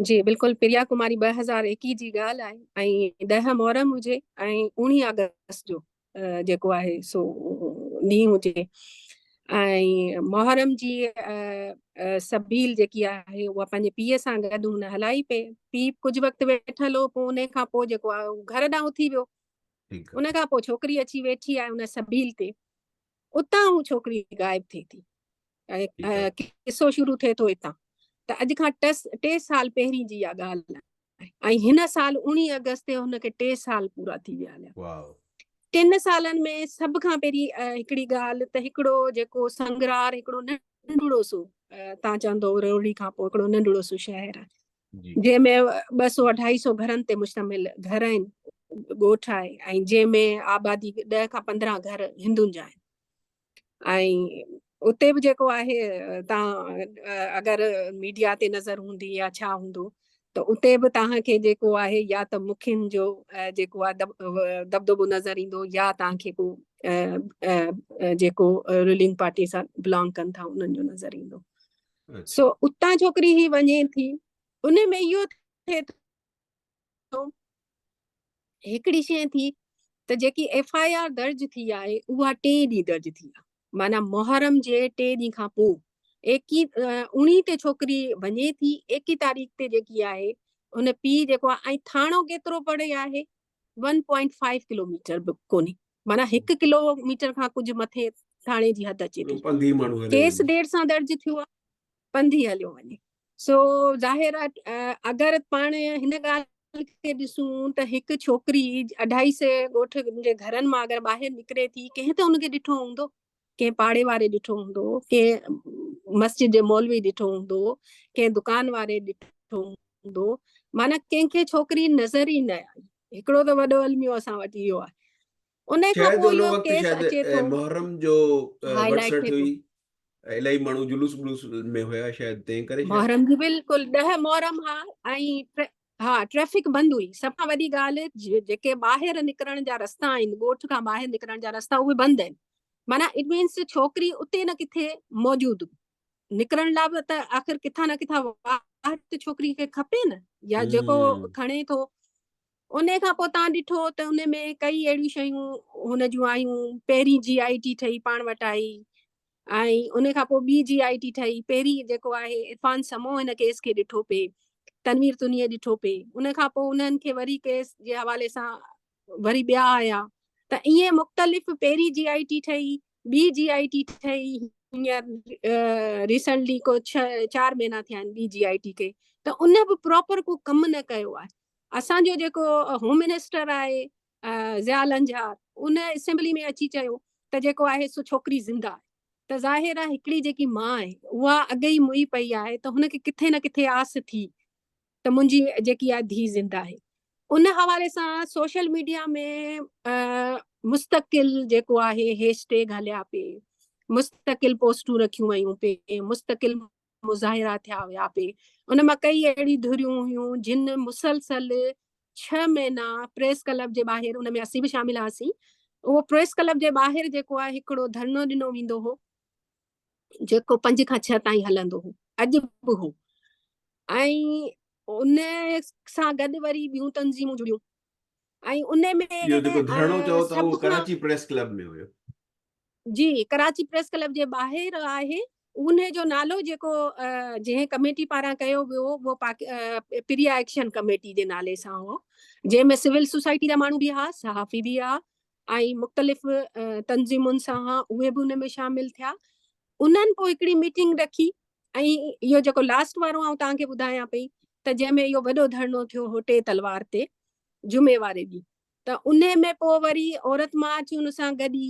جي بلڪل پريا ڪماري 2021 جي ڳالهه آهي ۽ 10 محرم هجي ۽ 19 آگسٽ جو جيڪو آهي سو ڏينهن هجي ۽ محرم جي سبيل جيڪي آهي اها پنهنجي پيء سان گڏ هن هلائي پئي پيء ڪجهه وقت ويٺل هو پوء ان کان پوء جيڪو آهي گهر ڏانهن اٿي ويو ان کان پوء ڇوڪري اچي ويٺي آهي ان سبيل تي اتان هو ڇوڪري غائب ٿئي ٿي ۽ قصو شروع ٿئي ٿو اتان ته اڄ کان ٽي سال پهرين جي اها ڳالهه آهي ۽ هن سال 19 آگسٽ تي هن کي 3 سال پورا ٿي ويا هليا. ٽن سالن ۾ سڀ کان پهرين هڪڙي ڳالهه ته هڪڙو جيڪو سنگرار هڪڙو ننڍڙو سو تان چوندو روهڙي کان پوء هڪڙو ننڍڙو سو شهر آهي جنهن ۾ 200 250 گهرن تي مشتمل گهر آهن ڳوٺ آهي ۽ جنهن ۾ آبادي 10 کان 15 گهر هندن جا آهن ۽ اتي به جيڪو آهي تان اگر ميڊيا تي نظر هوندي يا ڇا هوندو ته اتي به توهان کي جيڪو آهي يا ته مکين جو جيڪو آهي دٻدٻو نظر ايندو يا توهان کي ڪو جيڪو رولنگ پارٽي سان بلانگ ڪن ٿا انهن جو نظر ايندو. سو اتان ڇوڪري هي وڃي ٿي ان ۾ اهو ٿئي ٿو هڪڙي شيء ٿي ته جيڪي ايف I R درج ٿي آهي اها ٽئين ڏينهن درج ٿي آهي معنيٰ محرم جي ٽي ڏينهن کان پوء ايڪي اڻيهه تي ڇوڪري وڃي ٿي ايڪي تاريخ تي جيڪي آهي ان پيء جيڪو آهي ۽ ٿاڻو ڪيترو پري آهي one point five kilo metre به ڪونهي معنيٰ هڪ ڪلو ميٽر کان ڪجهه مٿي ٿاڻي جي حد اچي ٿي ڪيس دير سان درج ٿيو آهي پنڌ ئي هليو وڃي سو ظاهر آهي اگر پاڻ هن ڳالهه ڳالهه کي ڏسون ته هڪ ڇوڪري اڍائي سئي ڳوٺ جي گهرن مان اگر ٻاهر نڪري ٿي، ڪنهن ته ان کي ڏٺو هوندو، ڪنهن پاڙي واري ڏٺو هوندو، ڪنهن مسجد جي مولوي ڏٺو هوندو، ڪنهن دڪان واري ڏٺو هوندو، معنيٰ ڪنهن کي ڇوڪري نظر ئي نه آئي. هڪڙو ته وڏو الميو اسان وٽ اهو آهي. ان کان شايد پوء ان اهو وقت ڪيس شايد اچي ٿو، محرم جو هاء لائيٽ ورسٽ ٿئي ٿو. هئي، الاهي ماڻهو جلوس بلوس ۾ هيا شايد تنهن ڪري شايد. محرم جي بلڪل 10 محرم ها ۽ ها ٽريفڪ بند هئي. سڀ کان وڏي ڳالهه جيڪي ٻاهر نڪرڻ جا رستا آهن، ڳوٺ کان ٻاهر نڪرڻ جا رستا اهي بند آهن، معنيٰ it means ڇوڪري اتي نه ڪٿي موجود، نڪرڻ لاء به ته آخر ڪٿان نه ڪٿان واهه ته ڇوڪري کي کپي نه، يا جيڪو کڻي ٿو. ان کان پوء تان ڏٺو ته ان ۾ ڪئي اهڙيون شيون هن جون آيون. پهرين جي آء ٽي ٺهي پاڻ وٽ آئي ۽ ان کان پوء ٻي جي آء ٽي ٺهي. پهرين جيڪو آهي عرفان سمو هن ڪيس کي ڏٺو پئي، تنوير تنيء ڏٺو پئي، ان کان پوء انهن کي وري ڪيس جي حوالي سان وري ٻيا آيا، ته ائين مختلف پهرين جي آء ٽي ٺهي، ٻي جي آء ٽي ٺهي، هينئر ريسنٽلي ڪو 6 4 مهينا ٿيا آهن ٻي جي آء ٽي کي، ته ان به پراپر ڪو ڪم نه ڪيو آهي. اسان جو جيڪو هوم منسٽر آهي ضياء لنجار، ان اسيمبلي ۾ اچي چيو ته جيڪو آهي سو ڇوڪري زنده آهي، ته ظاهر آهي هڪڙي جيڪي ماء آهي اها اڳ ئي موئي پئي آهي، ته هن کي ڪٿي نه ڪٿي آس ٿي ته منهنجي جيڪي آهي ڌيء زنده آهي. ان حوالي سان سوشل ميڊيا ۾ مستقل جيڪو آهي هيش ٽيگ هليا پئي، مستقل پوسٽون رکيون ويون پئي، مستقل مظاهرا ٿيا هيا پي. ان مان ڪئي اهڙي ڌريون هيون جن مسلسل 6 مهينا پريس ڪلب جي ٻاهر، ان ۾ اسين به شامل هئاسين، اهو پريس ڪلب جي ٻاهر جيڪو آهي هڪڙو ڌرڻو ڏنو ويندو هو جيڪو 5 کان 6 تائين هلندو هو، اڄ به هو. ۽ ان سان گڏ وري ٻيون تنظيمون جڙيون ۽ ان ۾ اهو جيڪو ڌرڻو چئو ٿا اهو ڪراچي پريس ڪلب ۾ هيو؟ جي، ڪراچي پريس ڪلب جي ٻاهر آهي. انهي جو نالو جيڪو جنهن ڪميٽي پاران ڪيو ويو اهو پريا ايڪشن ڪميٽي جي نالي سان هو، جنهن ۾ سول سوسائٽي جا ماڻهو به هئا، صحافي به هئا ۽ مختلف تنظيمن سان هئا، اهي به ان ۾ شامل ٿيا. انهن پوء هڪڙي ميٽنگ رکي ۽ اهو جيڪو لاسٽ وارو آئون توهان کي ٻڌايان پئي ته جنهن ۾ اهو وڏو ڌرڻو ٿيو هو ٽي تلوار تي جمعي واري ڏينهن، ته انهي ۾ پوء وري عورت مارچ ان سان گڏي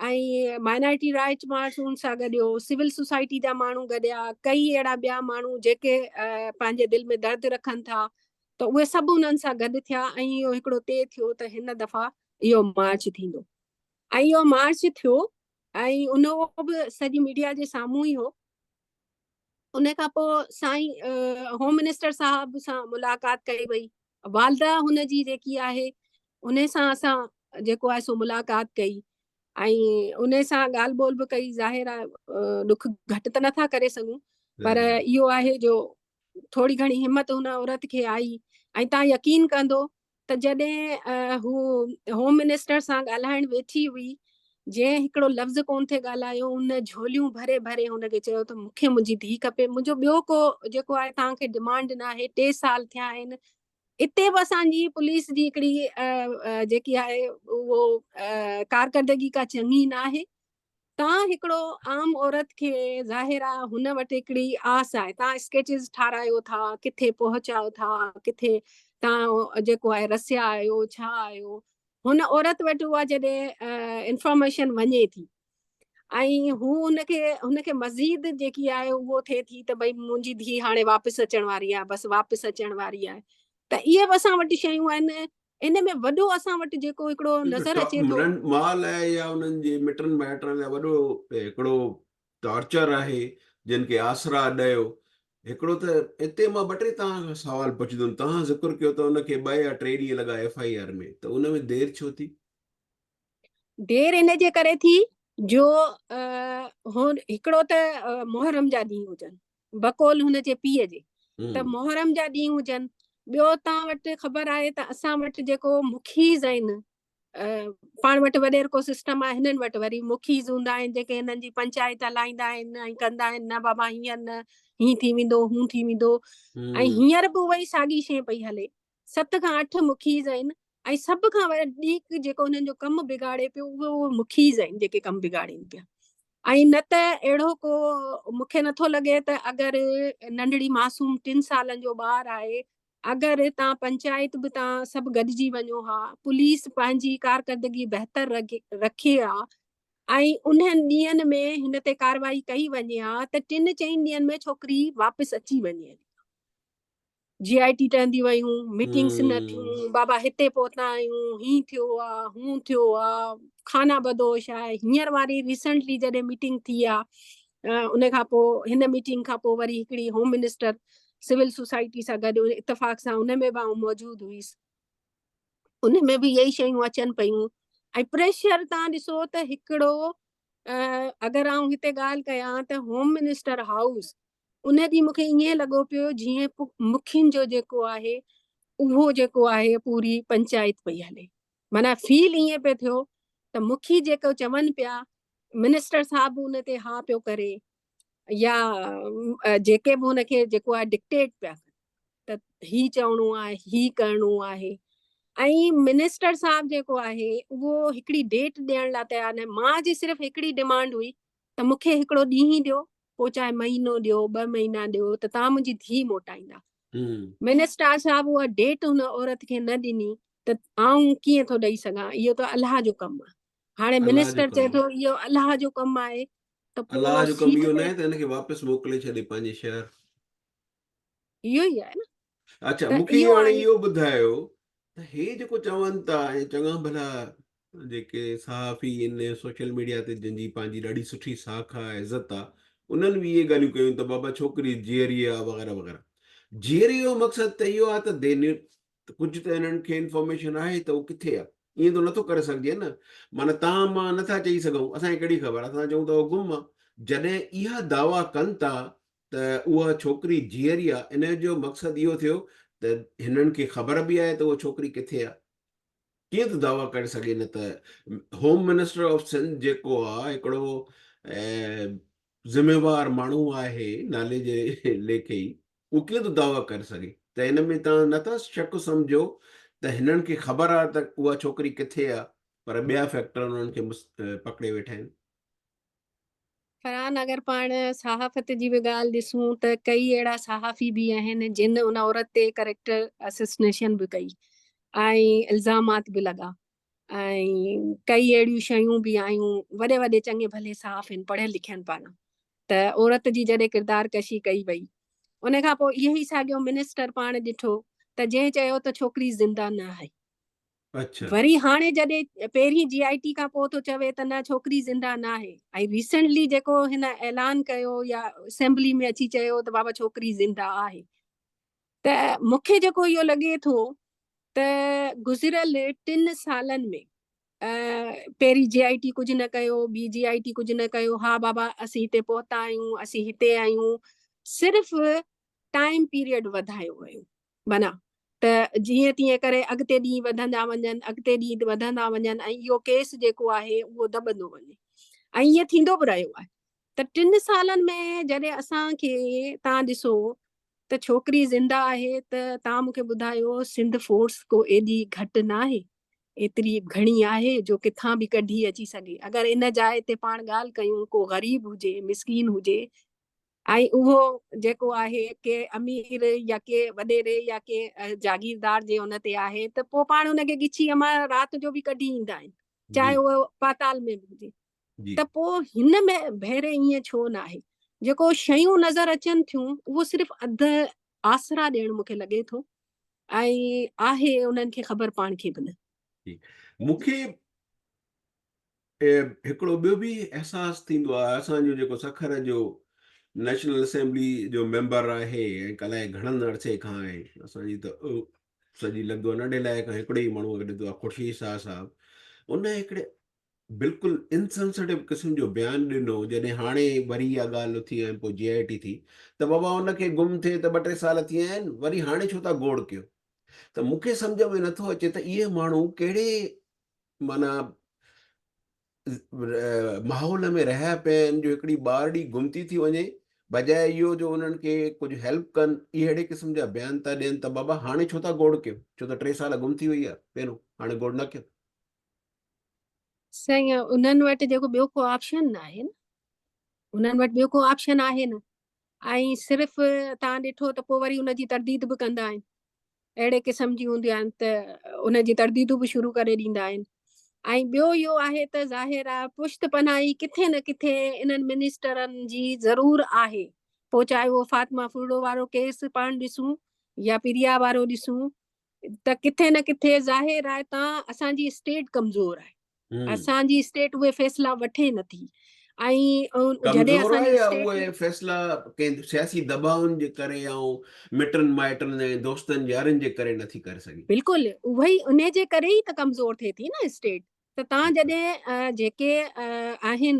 ۽ مائنارٽي رائٽ مارچ ان سان گڏيو، سول سوسائٽي جا ماڻهو گڏيا، ڪئي اهڙا ٻيا ماڻهو جيڪي پنهنجي دل ۾ درد رکن ٿا، ته اهي سڀ انهن سان گڏ ٿيا ۽ اهو هڪڙو طئي ٿيو ته هن دفعا اهو مارچ ٿيندو ۽ اهو مارچ ٿيو ۽ ان اهو به سڄي ميڊيا جي سامهون ئي هو. ان کان پوء سائين هوم منسٽر صاحب سان ملاقات ڪئي وئي، والده هن جي جيڪي آهي ان سان اسان جيڪو آهي سو ملاقات ڪئي ۽ ان سان ڳالهه ٻولهه به ڪئي. ظاهر آهي ڏک گهٽ ته نٿا ڪري سگهون، پر اهو آهي جو ٿوري گهڻي همت هن عورت کي آئي. ۽ تان يقين ڪندو ته جڏهن هو هوم منسٽر سان ڳالهائڻ ويٺي هئي، جنهن هڪڙو لفظ ڪونه ٿي ڳالهايو، ان جهوليون ڀري ڀري هن کي چيو ته مون کي منهنجي ڌيء کپي، منهنجو ٻيو ڪو جيڪو آهي توهان کي ڊمانڊ نه آهي، 3 سال ٿيا آهن. اتي به اسان جي پوليس جي هڪڙي جيڪي آهي اهو ڪارڪردگي ڪا چڱي نه آهي. تان هڪڙو عام عورت کي ظاهر آ هن وٽ هڪڙي آس آهي، تان اسڪيچز ٺارايو ٿا، ڪٿي پهچايو ٿا، ڪٿي تان جيڪو آهي رسيا آهيو ڇا آهيو، هن عورت وٽ اها جڏهن انفارميشن وڃي ٿي ۽ هو هن کي مزيد جيڪي آهي اهو ٿئي ٿي ته ڀئي منهنجي ڌيء هاڻي واپس اچڻ واري آهي، بس واپس اچڻ واري آهي. ته اهي به اسان وٽ شيون آهن. ان ۾ وڏو اسان وٽ جيڪو هڪڙو نظر اچي ٿو. ماء لاء يا انهن جي مٽن مائٽن لاء وڏو هڪڙو ٽارچر آهي، جن کي آسرا ڏيو. هڪڙو ته اتي مان ٻه ٽي توهان کان سوال پڇندم. توهان ذڪر ڪيو ته ان کي 2 يا 3 ڏينهن لڳا ايف I R ۾ ته ان ۾ دير ڇو ٿي؟ دير ان جي ڪري ٿي جو هڪڙو ته محرم جا ڏينهن هجن، بقول هن جي پيء جي ته محرم جا ڏينهن هجن، ٻيو تان وٽ خبر آهي ته اسان وٽ جيڪو مکيز آهن، پاڻ وٽ وڏيرڪو سسٽم آهي، هنن وٽ وري مکيز هوندا آهن جيڪي هنن جي پنچائت هلائيندا آهن ۽ ڪندا آهن، نه بابا هيئن نه هيئن ٿي ويندو هون ٿي ويندو، ۽ هينئر به اها ئي ساڳي شيء پئي هلي. 7 کان 8 مکيز آهن ۽ سڀ کان وڌيڪ جيڪو انهن جو ڪم بگاڙي پيو اهي اهي مکيز آهن جيڪي ڪم بگاڙين پيا. ۽ نه ته اهڙو ڪو مونکي نٿو لڳي ته اگر ننڍڙي معصوم 3 سالن جو ٻار آهي اگر تان پنچائت به تان سڀ گڏجي وڃو ها، پوليس پنهنجي ڪارڪردگي بهتر رکي ها ۽ انهن ڏينهن ۾ هن تي ڪارروائي ڪئي وڃي ها ته ٽن چئن ڏينهن ۾ ڇوڪري واپس اچي وڃي. جي آء ٽي ٺهندي ويون، ميٽنگس نه ٿيون، بابا هتي پهتا آهيون، هي ٿيو آ، هون ٿيو آ، خانه بدوش آهي. هينئر واري ريسنٽلي جڏهن ميٽنگ ٿي آ ان کان پوء هن ميٽنگ کان پوء وري هڪڙي هوم منسٽر سول سوسائٽي سان گڏ اتفاق سان ان ۾ به آئون موجود هئس، ان ۾ به اهي شيون اچن پيون ۽ پريشر تان ڏسو ته هڪڙو اگر آئون هتي ڳالهه ڪيان ته هوم منسٽر هائوس ان ڏينهن مونکي ائين لڳو پيو جيئن مکين جو جيڪو آهي اهو جيڪو آهي پوري پنچائت پئي هلي، معنيٰ فيل ائين پئي ٿيو ته مکي جيڪو چون پيا منسٽر صاحب به ان تي ها پيو ڪري يا جيڪي به هن کي جيڪو آهي ڊڪٽيٽ پيا ڪن ته هي چوڻو آهي هي ڪرڻو آهي ۽ منسٽر صاحب جيڪو آهي اهو هڪڙي ڊيٽ ڏيڻ لاء تيار نه. مان جي صرف هڪڙي ڊمانڊ هئي ته مونکي هڪڙو ڏينهن ڏيو، پوء چاهي مهينو ڏيو ٻه مهينا ڏيو ته توهان منهنجي ڌيء موٽائيندا. منسٽر صاحب اها ڊيٽ هن عورت کي نه ڏني ته آئون ڪيئن ٿو ڏئي سگهان، اهو ته الله جو ڪم آهي. هاڻي منسٽر چئي ٿو اهو الله جو ڪم آهي ته پوء الله جو ڪم اهو ناهي ته هن کي واپس موڪلي ڇڏي پنهنجي شهر. اهو ئي آهي نه. اڇا مون کي هاڻي اهو ٻڌايو ته هي جيڪو چون ٿا ۽ چڱا ڀلا جيڪي صحافي ان سوشل ميڊيا تي جن جي پنهنجي ڏاڍي سٺي ساک آ عزت آ انهن به اهي ڳالهيون ڪيون ته بابا ڇوڪري جيئري آ وغيره وغيره. جيئري جو مقصد ته اهو آ ته the نيو ڪجهه ته انهن کي انفارميشن آهي ته هو ڪٿي آ ائين ته نٿو ڪري سگهجي نه معنيٰ تان مان نٿا چئي سگهون اسان کي ڪهڙي خبر اسان چئون ٿا هو گم آ جڏهن اها دعويٰ ڪن ٿا ته اها ڇوڪري جيئري آ ان جو مقصد اهو ٿيو ته هنن کي خبر به آهي ته اها ڇوڪري ڪٿي آ ڪيئن ٿو دعويٰ ڪري سگهي نه ته هوم منسٽر آف سنڌ جيڪو آ هڪڙو ذميوار ماڻهو آهي نالي جي ليکي ئي اهو ڪيئن ٿو دعويٰ ڪري سگهي ته ان ۾ توهان نٿا شڪ سمجهو ته هنن کي خبر آ ته اها ڇوڪري ڪٿي آ پر ٻيا فيڪٽر انهن کي پڪڙي ويٺا آهن. فرحان اگر پاڻ صحافت جي به ڳالهه ڏسون ته ڪئي اهڙا صحافي به آهن جن ان عورت تي ڪريڪٽر اسسنيشن به ڪئي ۽ الزامات به لڳا ۽ ڪئي اهڙيون شيون به آيون وڏي وڏي چڱي ڀلي صحافين پڙهيل لکيل پاران ته عورت جي جڏهن ڪردار ڪشي ڪئي وئي ان کان پوء اهو ئي ساڳيو منسٽر پاڻ ڏٺو ته جنهن چيو ته ڇوڪري زنده نه آهي. وري هاڻي جڏهن پهرين جي آء ٽي کان پوء ٿو چوي ته نه ڇوڪري زنده ناهي ۽ ريسنٽلي جيڪو هن اعلان ڪيو يا اسيمبلي ۾ اچي چيو ته بابا ڇوڪري زنده آهي ته مونکي جيڪو اهو لڳي ٿو ته گذريل 3 سالن ۾ پهرين جي آء ٽي ڪجهه نه ڪيو، ٻي جي آء ٽي ڪجهه نه ڪيو، ها بابا اسين هتي پهتا آهيون، اسين هتي آهيون، صرف ٽائيم پيريڊ وڌايو ويو معنيٰ ته جيئن تيئن ڪري اڳتي ڏينهن وڌندا وڃن، اڳتي ڏينهن وڌندا وڃن ۽ اهو ڪيس جيڪو آهي اهو دٻندو وڃي ۽ ائين ٿيندو به رهيو آهي ته 3 سالن ۾ جڏهن اسان کي تان ڏسو ته ڇوڪري زنده آهي ته تان مونکي ٻڌايو سنڌ فورس ڪو ايڏي گهٽ ناهي، ايتري گهڻي آهي جو ڪٿان به ڪڍي اچي سگهي. اگر ان جاء تي پاڻ ڳالهه ڪيون ڪو غريب هجي، مسڪين هجي ۽ اهو جيڪو آهي ڪي امير يا ڪي وڏيري يا ڪي جاگيردار جي ان تي آهي ته پوء پاڻ ان کي ڳچي مان رات جو به ڪڍي ايندا آهن چاهي اهو پاتال ۾ به هجي ته پوء هن ۾ ڀيري ائين ڇو نه آهي جيڪو شيون نظر اچن ٿيون اهو صرف اڌ آسرا ڏيڻ مونکي لڳي ٿو ۽ آهي انهن کي خبر پاڻ کي به نه. مونکي هڪڙو ٻيو به احساس ٿيندو آهي اسان جو جيڪو سکر جو نيشنل اسيمبلي جو ميمبر آهي ۽ الائي گهڻن عرصي کان آهي اسان جي ته سڄي لڳندو آهي ننڍي لاء کان هڪڙي ئي ماڻهو کي ڏٺو آهي خورشيد شاهه صاحب ان هڪڙي بلڪل انسنسٽو قسم جو بيان ڏنو جڏهن هاڻي وري اها ڳالهه اٿي ۽ پوء جي آء ٽي ٿي ته بابا ان کي گم ٿئي ته 2 3 سال ٿي ويا آهن وري هاڻي ڇو ٿا گوڙ ڪيو ته مون کي سمجهه ۾ نٿو اچي ته اهي ماڻهو ڪهڙي معنيٰ ماحول ۾ رهيا پيا آهن جو هڪڙي ٻارڙي گم ٿي ٿي وڃي بجاء اهو جو انهن کي ڪجهه هيلپ ڪن اهي اهڙي قسم جا بيان ٿا ڏين ته بابا هاڻي ڇو ٿا گوڙ ڪيو ڇو ته 3 سال گم ٿي وئي آهي پهريون هاڻي گوڙ نه ڪيو. سائين انهن وٽ جيڪو ٻيو ڪو آپشن نه آهي نه انهن وٽ ٻيو ڪو آپشن آهي نه ۽ صرف تان ڏٺو ته پوء وري ان جي ترديد به ڪندا آهن. اهڙي قسم جون هونديون آهن ته ان جي ترديدون به شروع ڪري ڏيندا آهن ۽ ٻيو اهو آهي ته ظاهر آهي پشت پناهي ڪٿي نه ڪٿي انهن منسٽرن جي ضرور آهي پوء چاهي اهو فاطمه ڦرڙو وارو ڪيس پاڻ ڏسون يا پريا وارو ڏسون ته ڪٿي نه ڪٿي ظاهر آهي تان اسان جي اسٽيٽ ڪمزور آهي اسان جي اسٽيٽ اهي فيصلا وٺي نٿي ۽ جڏهن اسان جي اسٽيٽ اهي فيصلا ڪنهن سياسي دٻائن جي ڪري ۽ مٽن مائٽن ۽ دوستن يارن جي ڪري نٿي ڪري سگهي. بلڪل اهي ئي انهي جي ڪري ئي ته ڪمزور ٿئي ٿي نه اسٽيٽ ته تان جڏهن جيڪي آهن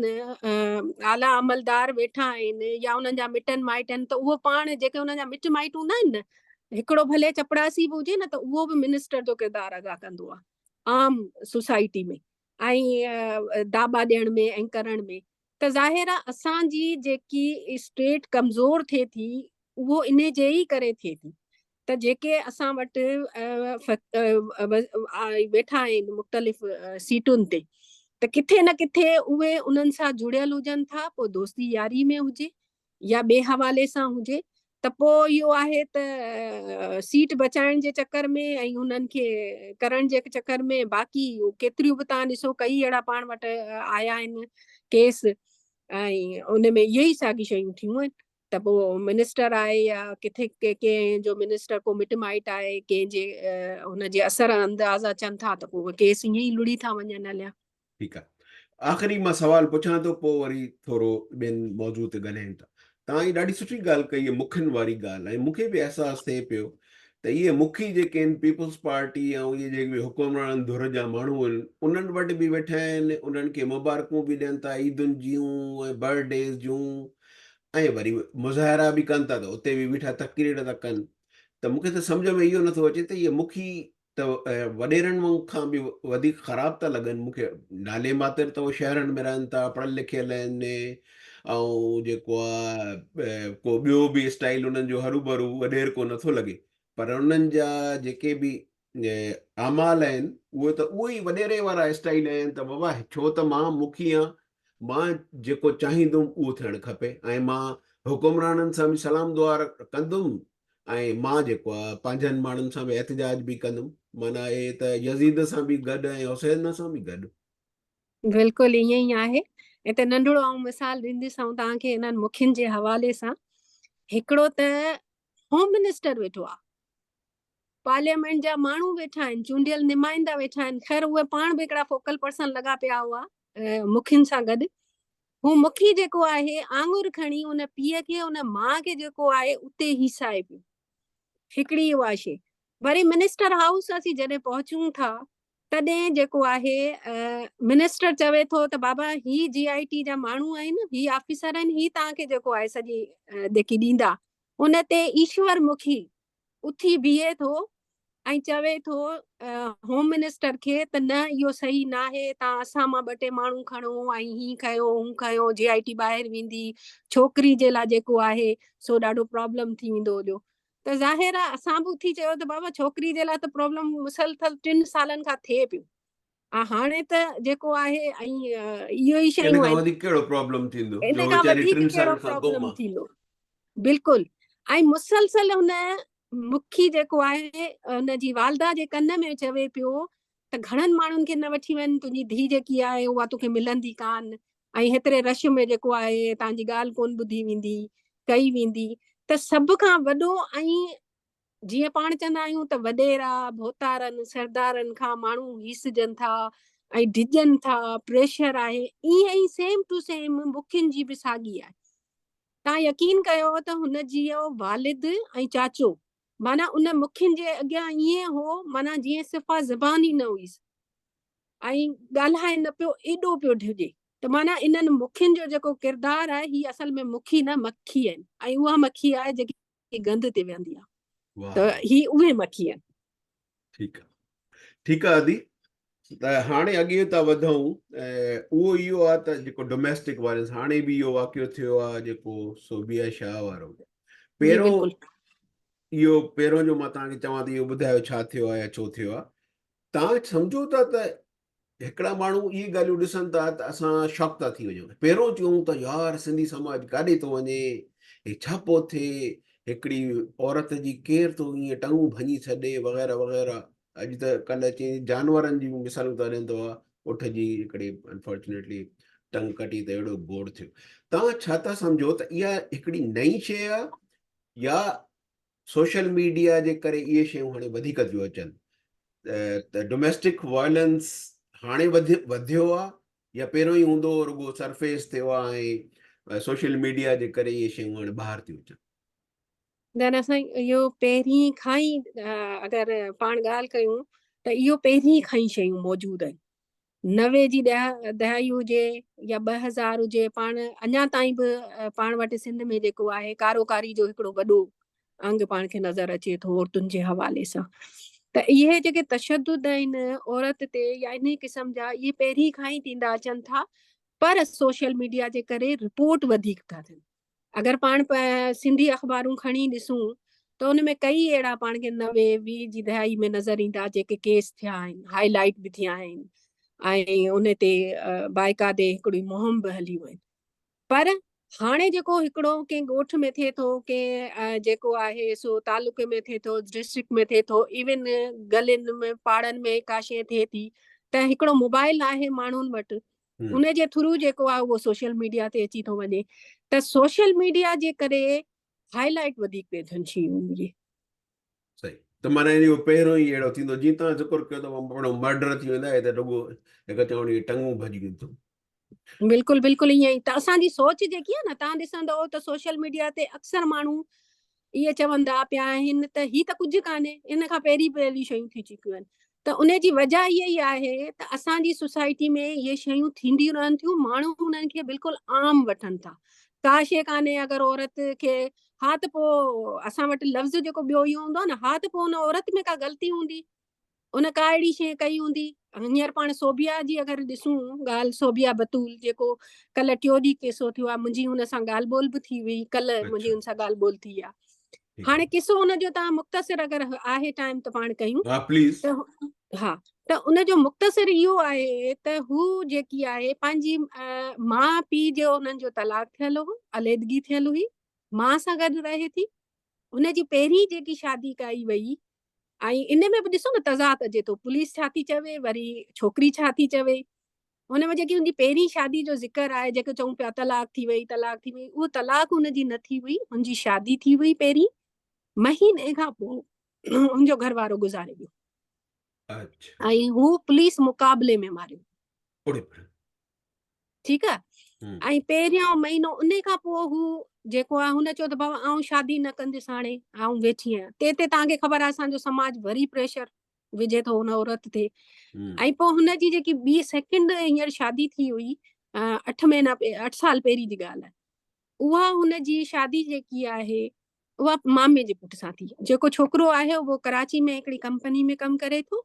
اعليٰ عملدار ويٺا آهن يا انهن جا مٽن مائٽن ته اهو پاڻ جيڪي انهن جا مٽ مائٽ هوندا آهن نه هڪڙو ڀلي چپڙاسي به هجي نه ته اهو به منسٽر جو ڪردار ادا ڪندو آهي عام سوسائٽي ۾ ۽ داٻا ڏيڻ ۾ ۽ ڪرڻ ۾ ته ظاهر آ اسان جي جيڪي اسٽيٽ ڪمزور ٿئي ٿي اهو انهي جي ئي ڪري ٿئي ٿي ته جيڪي اسان وٽ ويٺا آهن مختلف سيٽن تي ته ڪٿي نه ڪٿي اهي انهن سان جڙيل هجن ٿا پوء دوستي ياري ۾ هجي يا ٻئي حوالي سان هجي ته پوء اهو آهي ته سيٽ بچائڻ جي چڪر ۾ ۽ انهن کي ڪرڻ جي چڪر ۾ باقي ڪيتريون به تان ڏسو ڪئي اهڙا پاڻ وٽ آيا آهن ڪيس ۽ ان ۾ اهي ئي ساڳي شيون ٿيون آهن ته پوء منسٽر آهي يا ڪٿي ڪنهن جو منسٽر ڪو مٽ مائٽ آهي ڪنهن جي ان جي اثر انداز اچن ٿا ته پوء ڪيس ائين ئي لڙي ٿا وڃن هليا. ٺيڪ آ آخري مان سوال پڇان ٿو پوء وري ٿورو ٻين موضوع تي ڳالهايون ٿا. توهان هي ڏاڍي سٺي ڳالهه ڪئي آهي مکين واري ڳالهه ۽ مون کي به احساس ٿئي پيو ته اهي مکي جيڪي آهن پيپلز پارٽي ۽ اهي جيڪي به حڪمران ڌر جا ماڻهو آهن انهن وٽ به ويٺا آهن انهن کي مبارڪون به ڏين ٿا عيدن جون ۽ برٿ ڊيز جون ۽ وري مظاهرا به ڪن ٿا ته اتي به بيٺا تقرير ٿا ڪن ته مون کي ته سمجهه ۾ اهو نٿو اچي ته اهي مکي ته وڏيرن کان به وڌيڪ خراب ٿا لڳن مون کي. نالي ماتر ته اهي شهرن ۾ رهن ٿا، پڙهيل لکيل آهن ۽ جيڪو آهي ڪو ٻيو به اسٽائيل انهن جو هروڀرو وڏيرڪو نٿو لڳي پر انهن جا جيڪي به اعمال آهن اهي ته اهي ئي وڏيري وارا اسٽائيل آهن ته بابا ڇو ته مان مکي آهيان مان جيڪو چاهيندم اهو ٿيڻ کپي ۽ مان حڪمرانن سان به سلام دعا ڪندم ۽ مان جيڪو آ پنهنجن ماڻهن سان به احتجاج به ڪندم معنيٰ اهي ته يزيد سان به گڏ ۽ حسين سان به گڏ. بلڪل ائين ئي آهي. هتي ننڍڙو آئون مثال ڏينديس آئون توهان کي انهن مکين جي حوالي سان. هڪڙو ته هوم منسٽر ويٺو آ، پارليامينٽ جا ماڻهو ويٺا آهن، چونڊيل نمائندا ويٺا آهن، خير اهي پاڻ به هڪڙا فوڪل پرسن لڳا پيا هئا مکين سان گڏ. هو مکي جيڪو آهي آڱر کڻي ان پيء کي ان ماء کي جيڪو آهي اتي هيسائي پيو. هڪڙي اها شيء. وري منسٽر هائوس اسين جڏهن پهچون ٿا تڏهن جيڪو آهي منسٽر چوي ٿو ته بابا هي جي آء ٽي جا ماڻهو آهن هي آفيسر آهن هي توهان کي جيڪو آهي سڄي جيڪي ڏيندا. ان تي ايشور مکي اٿي بيهي ٿو ۽ چوي ٿو هوم منسٽر کي ته نه اهو صحيح ناهي تان اسان مان ٻه ٽي ماڻهو کڻو ۽ هي کنيو هو کنيو جي آء ٽي ٻاهر ويندي ڇوڪري جي لاء جيڪو آهي سو ڏاڍو پرابلم ٿي ويندو هليو ته ظاهر آهي اسان به اٿي چيو ته بابا ڇوڪري جي لاء ته پرابلم مسلسل 3 سالن کان ٿئي پيو ها هاڻي ته جيڪو آهي ۽ اهو ئي شيون آهن. ان کان وڌيڪ ڪهڙو پرابلم ٿيندو جو ويچاري 3 سالن کان گم آ. ٿيندو بلڪل ۽ مسلسل هن مکي جيڪو آهي ان جي والده جي ڪن ۾ چوي پيو ته گهڻن ماڻهن کي نه وٺي وڃ تنهنجي ڌي جيڪي آهي اها توکي ملندي ڪان ۽ هيتري رش ۾ جيڪو آهي تان جي ڳالهه ڪون ٻڌي ويندي ڪئي ويندي ته سڀ کان وڏو ۽ جيئن پاڻ چوندا آهيون ته وڏيرا، ڀوتارن، سردارن کان ماڻهو هيسجن ٿا ۽ ڊڄن ٿا، پريشر آهي، ائين ئي سيم ٽو سيم مکين جي به ساڳي آهي. توهان يقين ڪيو ته هن جي والد ۽ چاچو معنيٰ ان مکين جي اڳيان ائين هو معنيٰ جيئن صفا زبان ئي نه هئيس ۽ ڳالهائي نه پيو ايڏو پيو ڊڄي ته معنيٰ انهن مکين جو جيڪو ڪردار آهي هي اصل ۾ مکي نه مکي آهن ۽ اها مکي آهي جيڪي گند تي ويهندي آ ته هي اهي مکي آهن. ٺيڪ آ ٺيڪ آ ادي ته هاڻي اڳي ٿا وڌون اهو اهو آ ته جيڪو ڊوميسٽڪ وائلنس هاڻي به اهو واقعو ٿيو آ جيڪو صوبيا شاهه وارو پهريون اهو پهريون جو مان توهان کي چوان ته اهو ٻڌايو ڇا ٿيو آ يا ڇو ٿيو آ توهان سمجهو ٿا ته هڪڙا ماڻهو اهي ڳالهيون ڏسن ٿا ته اسان شاڪ ٿا ٿي وڃون. پهريون چئون ته يار سنڌي سماج ڪاڏي ٿو وڃي، هي ڇا پيو ٿئي، هڪڙي عورت جي ڪير ٿو ائين ٽنگون ڀڃي ڇڏي وغيره وغيره. اڄ ته ڪلهه چي جانورن جي به مثالون ٿا ڏين ته اها اٺ جي هڪڙي انفارچونيٽلي ٽنگ ڪٽي ته اهڙو گوڙ ٿيو. توهان ڇا ٿا سمجهو ته اها هڪڙي نئين شيء آهي يا سوشل ميڊيا جي ڪري اهي شيون هاڻي وڌيڪ ٿيون اچن ته ڊوميسٽڪ وائلنس هاڻي وڌيو آهي يا پهريون ئي هوندو هو رڳو سرفيس ٿيو آهي ۽ سوشل ميڊيا جي ڪري اهي شيون هاڻي ٻاهر ٿيون اچن؟ نه نه سائين اهو پهرين کان ئي اگر پاڻ ڳالهه ڪيون ته اهو پهرين کان ئي شيون موجود آهن. 90 جي دهائي هجي يا 2000 هجي پاڻ اڃا تائين به پاڻ وٽ سنڌ ۾ جيڪو آهي ڪاروڪاري جو هڪڙو وڏو انگ پاڻ کي نظر اچي ٿو عورتن جي حوالي سان ته اهي جيڪي تشدد آهن عورت تي يا انهي قسم جا اهي پهرين کان ئي ٿيندا اچن ٿا پر سوشل ميڊيا جي ڪري رپورٽ وڌيڪ ٿا ٿين. اگر پاڻ سنڌي اخبارون کڻي ڏسون ته ان ۾ ڪئي اهڙا پاڻ کي 90 20 جي دهائي ۾ نظر ايندا جيڪي ڪيس ٿيا آهن، هائي لائيٽ به ٿيا آهن ۽ ان تي بائيڪادي هڪڙي مهم به هليون آهن. پر هاڻي جيڪو هڪڙو ڪنهن ڳوٺ ۾ ٿئي ٿو، ڪنهن جيڪو آهي سو تعلقي ۾ ٿئي ٿو، ڊسٽرڪٽ ۾ ٿئي ٿو، ايون گلين ۾ پاڙن ۾ ڪا شيء ٿئي ٿي ته هڪڙو موبائل آهي ماڻهن وٽ، ان جي ٿرو جيڪو آهي اهو سوشل ميڊيا تي اچي ٿو وڃي ته سوشل ميڊيا جي ڪري هائي لائيٽ وڌيڪ پئي ٿين شيون اهي. صحيح ته معنيٰ اهو پهريون ئي اهڙو ٿيندو جيئن توهان ذڪر ڪيو ته پڻ مرڊر ٿي ويندا هي ته رڳو هڪ چوڻي ٽنگون ڀڄي ويون اٿن. بلڪل بلڪل ائين ئي ته اسان جي سوچ جيڪي آهي نه توهان ڏسندو ته سوشل ميڊيا تي اڪثر ماڻهو اهي چوندا پيا آهن ته هي ته ڪجهه ڪانهي، ان کان پهرين به اهڙيون شيون ٿي چڪيون آهن ته ان جي وجه اها ئي آهي ته اسان جي سوسائٽي ۾ اهي شيون ٿينديون رهن ٿيون، ماڻهو انهن کي بلڪل عام وٺن ٿا، ڪا شيء ڪانهي اگر عورت کي ها ته پوء اسان وٽ لفظ جيڪو ٻيو اهو هوندو آهي نه ها ته پوء ان عورت ۾ ڪا غلطي هوندي، ان ڪا اهڙي شيء ڪئي هوندي. هينئر پاڻ صوبيا جي اگر ڏسون ڳالهه، صوبيا بتول جيڪو ڪلهه ٽيون ڏينهن قصو ٿيو آهي، منهنجي هن سان ڳالهه ٻولهه به ٿي هئي، ڪلهه منهنجي هن سان ڳالهه ٻولهه ٿي آهي. هاڻي قصو ان جو تان مختصر اگر آهي ٽائيم ته پاڻ ڪيون. ها پليز. ته ها ته ان جو مختصر اهو آهي ته هو جيڪي آهي پنهنجي ماء پيء جو انهن جو طلاق ٿيل هو، عليحدگي ٿيل هئي، ماء سان گڏ رهي ٿي. هن جي پهرين جيڪي شادي ڪئي وئي ۽ ان ۾ به ڏسو نه تضاد اچي ٿو، پوليس ڇا ٿي چوي وري ڇوڪري ڇا ٿي چوي. هن ۾ جيڪي هن جي پهرين شادي جو ذڪر آهي جيڪو چئون پيا طلاق ٿي وئي طلاق ٿي وئي، اهو طلاق هن جي نه ٿي هئي، هن جي شادي ٿي هئي پهرين مهيني کان پوء هن جو گهر وارو گذاري ويو. ۽ هو پوليس مقابلي ۾ ماريو. ٺيڪ آ ۽ پهريون مهينو ان کان پوء هو جيڪو آ هن چيو ته بابا آئون شادي نه ڪندس هاڻي آئون ويٺي آهيان تي تي توهان کي خبر آ اسان جو سماج وري پريشر وجهي ٿو ان عورت تي ۽ پوء هن جي جيڪي ٻي سيڪنڊ هينئر شادي ٿي هئي 8 مهينا 8 سال پهرين جي ڳالهه آهي اها هن جي شادي جيڪي آهي اها مامي جي پٽ سان ٿي جيڪو ڇوڪرو آهي اهو ڪراچي ۾ هڪڙي ڪمپني ۾ ڪم ڪري ٿو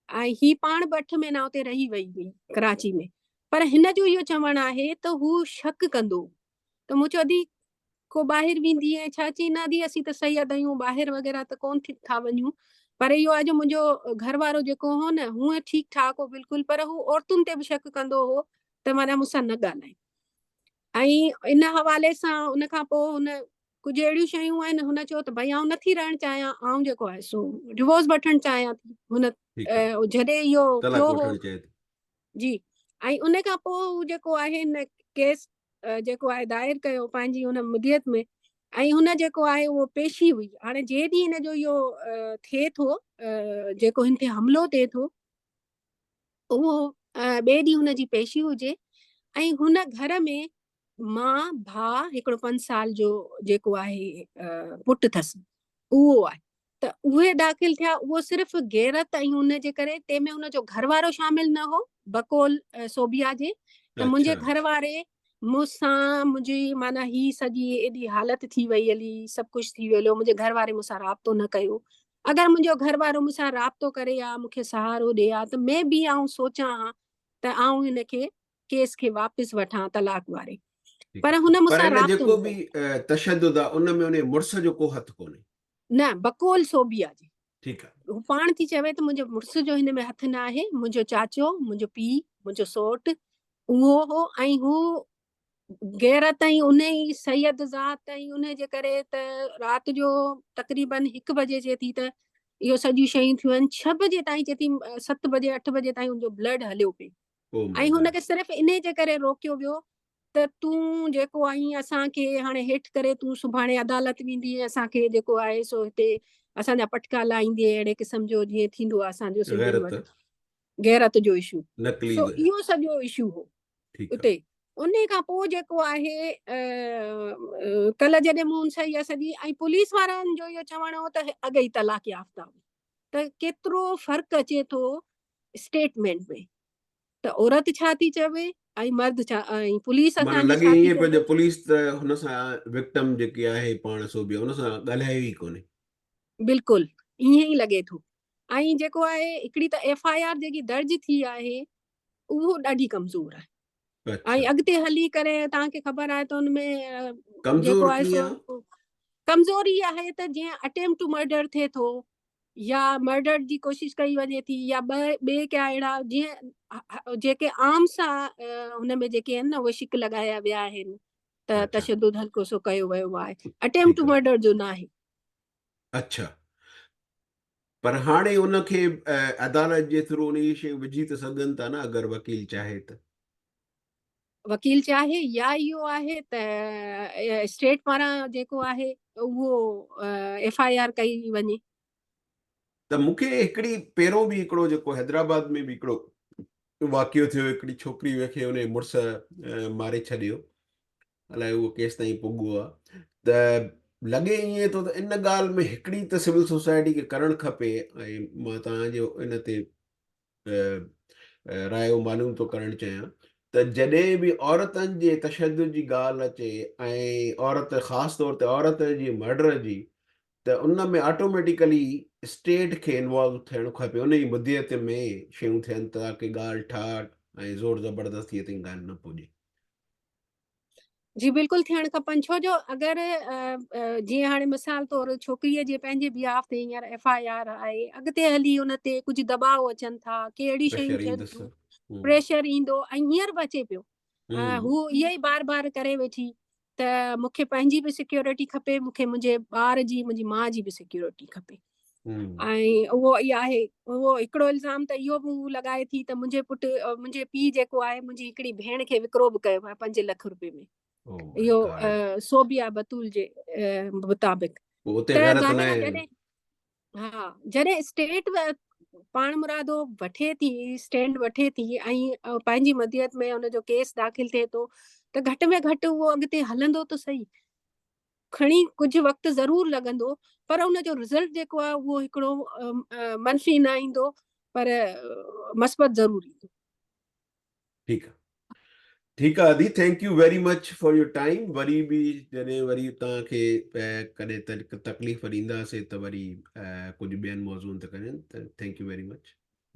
۽ هي پاڻ به 8 مهينا اتي رهي وئي هئي ڪراچي ۾ پر هن جو اهو چوڻ آهي ته هو شڪ ڪندو هو ته مون چيو ادي ڪو ٻاهر ويندي ۽ ڇا چئي نه ادي اسين ته سيد آهيون ٻاهر وغيره ته ڪون ٿي ٿا وڃون پر اهو آهي جو منهنجو گهر وارو جيڪو هو نه هونء ٺيڪ ٺاڪ هو بلڪل پر هو عورتن تي به شڪ ڪندو هو ته معنيٰ مون سان نه ڳالهائي ۽ ان حوالي سان ان کان پوء هن ڪجهه اهڙيون شيون آهن هن چيو ته ڀئي آئون نٿي رهڻ چاهيان آئون جيڪو آهي سو ڊيوورس وٺڻ چاهيان ٿي هن جڏهن اهو ٿيو هو جي ۽ ان کان پوء هو جيڪو آهي هن ڪيس جيڪو آهي دائر ڪيو پنهنجي هن مديت ۾ ۽ هن جيڪو آهي اهو پيشي هئي هاڻي جنهن ڏينهن هن جو اهو ٿئي ٿو جيڪو هن تي حملو ٿئي ٿو اهو ٻئي ڏينهن هن جي پيشي هجي ۽ هن گهر ۾ مان ڀاء هڪڙو 5 سال جو جيڪو آهي پٽ اٿس اهو آهي ته اهي داخل ٿيا اهو صرف غيرت ۽ ان جي ڪري تنهن ۾ ان جو گهر وارو شامل نه هو بقول صوبيا جي ته منهنجي گهر واري مون سان منهنجي معنيٰ هي سڄي ايڏي حالت ٿي وئي هلي سڀ ڪجهه ٿي ويو منهنجي گهر واري مون سان رابطو نه ڪيو اگر منهنجو گهر وارو مون سان رابطو ڪري ها مون کي سهارو ڏي ها ته مي بي آئون سوچان ها ته آئون هن کي ڪيس کي واپس وٺان طلاق واري پر هن مون سان رابطو جيڪو به تشدد آ ان ۾ ان مڙس جو ڪو هٿ ڪونهي نه بقول صوبيا جي ٺيڪ آ هو پاڻ ٿي چوي ته منهنجو مڙس جو هن ۾ هٿ نه آهي منهنجو چاچو منهنجو پيء منهنجو سوٽ اهو هو ۽ هو غيرت ۽ ان ئي سيد ذات ۽ ان جي ڪري ته رات جو تقريبن هڪ بجي چئي ٿي ته اهو سڄيون شيون ٿيون آهن ڇهه بجي تائين چئي ٿي ست بجي اٺ بجي تائين ان جو بلڊ هليو پئي ۽ هن کي صرف انهي جي ڪري روڪيو ويو ته تون جيڪو آهين اسان کي هاڻي هيٺ ڪري تون سڀاڻي عدالت ويندي اسان کي جيڪو آهي سو هتي اسان جا پٽڪا لاهيندي اهڙي قسم جو جيئن ٿيندو آهي اسان جو سنڌين وٽ غيرت جو اشو سو اهو سڄو اشو هو اتي انهي کان پوء جيڪو آهي ڪلهه جڏهن مون ان سان اها سڄي ۽ پوليس وارن جو اهو چوڻ هو ته اڳ ئي طلاق يافته هئي ته ڪيترو فرق اچي ٿو اسٽيٽمينٽ ۾ ته عورت ڇا ٿي چوي ۽ مرد ڇا ۽ پوليس اسان جي لڳي ائين پيو جو پوليس ته هن سان وڪٽم جيڪي آهي پاڻ سو به ان سان ڳالهايو ئي ڪونهي. بلڪل ائين ئي لڳي ٿو ۽ جيڪو آهي هڪڙي ته ايف I R جيڪي درج ٿي آهي اهو ڏاڍي ڪمزور آهي ۽ اڳتي هلي ڪري توهان کي خبر آهي ته ان ۾ جيڪو آهي سو ڪمزوري آهي ته جيئن اٽيمپٽ ٽو مرڊر ٿئي ٿو يا مرڊر جي ڪوشش ڪئي وڃي ٿي يا ٻه ڪيا اهڙا جيئن جيڪي عام سان هن ۾ جيڪي آهن نه اهي شڪ لڳايا ويا آهن ته تشدد هلڪو سو ڪيو ويو آهي اٽيمپٽ ٽو مرڊر جو ناهي. اڇا پر هاڻي ان کي عدالت جي ٿرو ان جي شيء وجهي ته سگهن ٿا نه اگر وڪيل چاهي ته. وڪيل چاهي يا اهو آهي ته اسٽيٽ پاران جيڪو آهي اهو ايف I R ڪئي وڃي. ته مون کي هڪڙي پهريون به هڪڙو جيڪو حيدرآباد ۾ به هڪڙو واقعو ٿيو هڪڙي ڇوڪري کي ان مڙس ماري ڇڏيو الائي اهو ڪيستائين پڳو آ ته لڳي ائين ٿو ته ان ڳالهه ۾ هڪڙي ته سول سوسائٽي کي ڪرڻ کپي ۽ مان توهان جو ان تي رايو معلوم ٿو ڪرڻ چاهيان ته جڏهن به عورتن جي تشدد جي ڳالهه اچي ۽ عورت خاص طور تي عورت جي مرڊر جي ته ان ۾ آٽوميٽيڪلي اسٽيٽ کي انوالو ٿيڻ کپي ان جي مديت ۾ شيون ٿين تاڪه ڳالهه ٺاهه ۽ زور زبردستي تائين ڳالهه نه پڄي. جي بلڪل ٿيڻ کپن ڇو جو اگر جيئن هاڻي مثال طور ڇوڪريء جي پنهنجي بيهاف تي هينئر ايف I R آهي اڳتي هلي ان تي ڪجهه دٻاء اچن ٿا ڪي اهڙي شيون ٿين ٿيون پريشر ايندو ۽ هينئر به اچي پيو هو اهي ئي بار بار ڪري ويٺي ته مون کي پنهنجي به سيڪيورٽي کپي مون کي منهنجي ٻار جي منهنجي ماء جي به سيڪيورٽي کپي ۽ اهو ئي آهي اهو هڪڙو الزام ته اهو به هو لڳائي ٿي ته منهنجي پٽ منهنجي پيء جيڪو آهي منهنجي هڪڙي ڀيڻ کي وڪرو به ڪيو آهي 5 لک روپي ۾ اهو صوبيا بتول جي مطابق ته ظاهر آهي جڏهن ها جڏهن اسٽيٽ پاڻ مرادو وٺي ٿي اسٽينڊ وٺي ٿي ۽ پنهنجي مديت ۾ ان جو ڪيس داخل ٿئي ٿو ته گهٽ ۾ گهٽ اهو اڳتي هلندو ته صحيح کڻي ڪجهه وقت ضرور لڳندو پر ان جو رزلٽ جيڪو آهي اهو هڪڙو منفي نه ايندو پر مثبت ضرور ايندو. ٺيڪ آ ٺيڪ آ ادي thank you very much for your time وري به جڏهن وري توهان کي ڪڏهن تڪليف ڏينداسين ته وري ڪجهه ٻين موضوعن تي ڪرين ته thank you very much.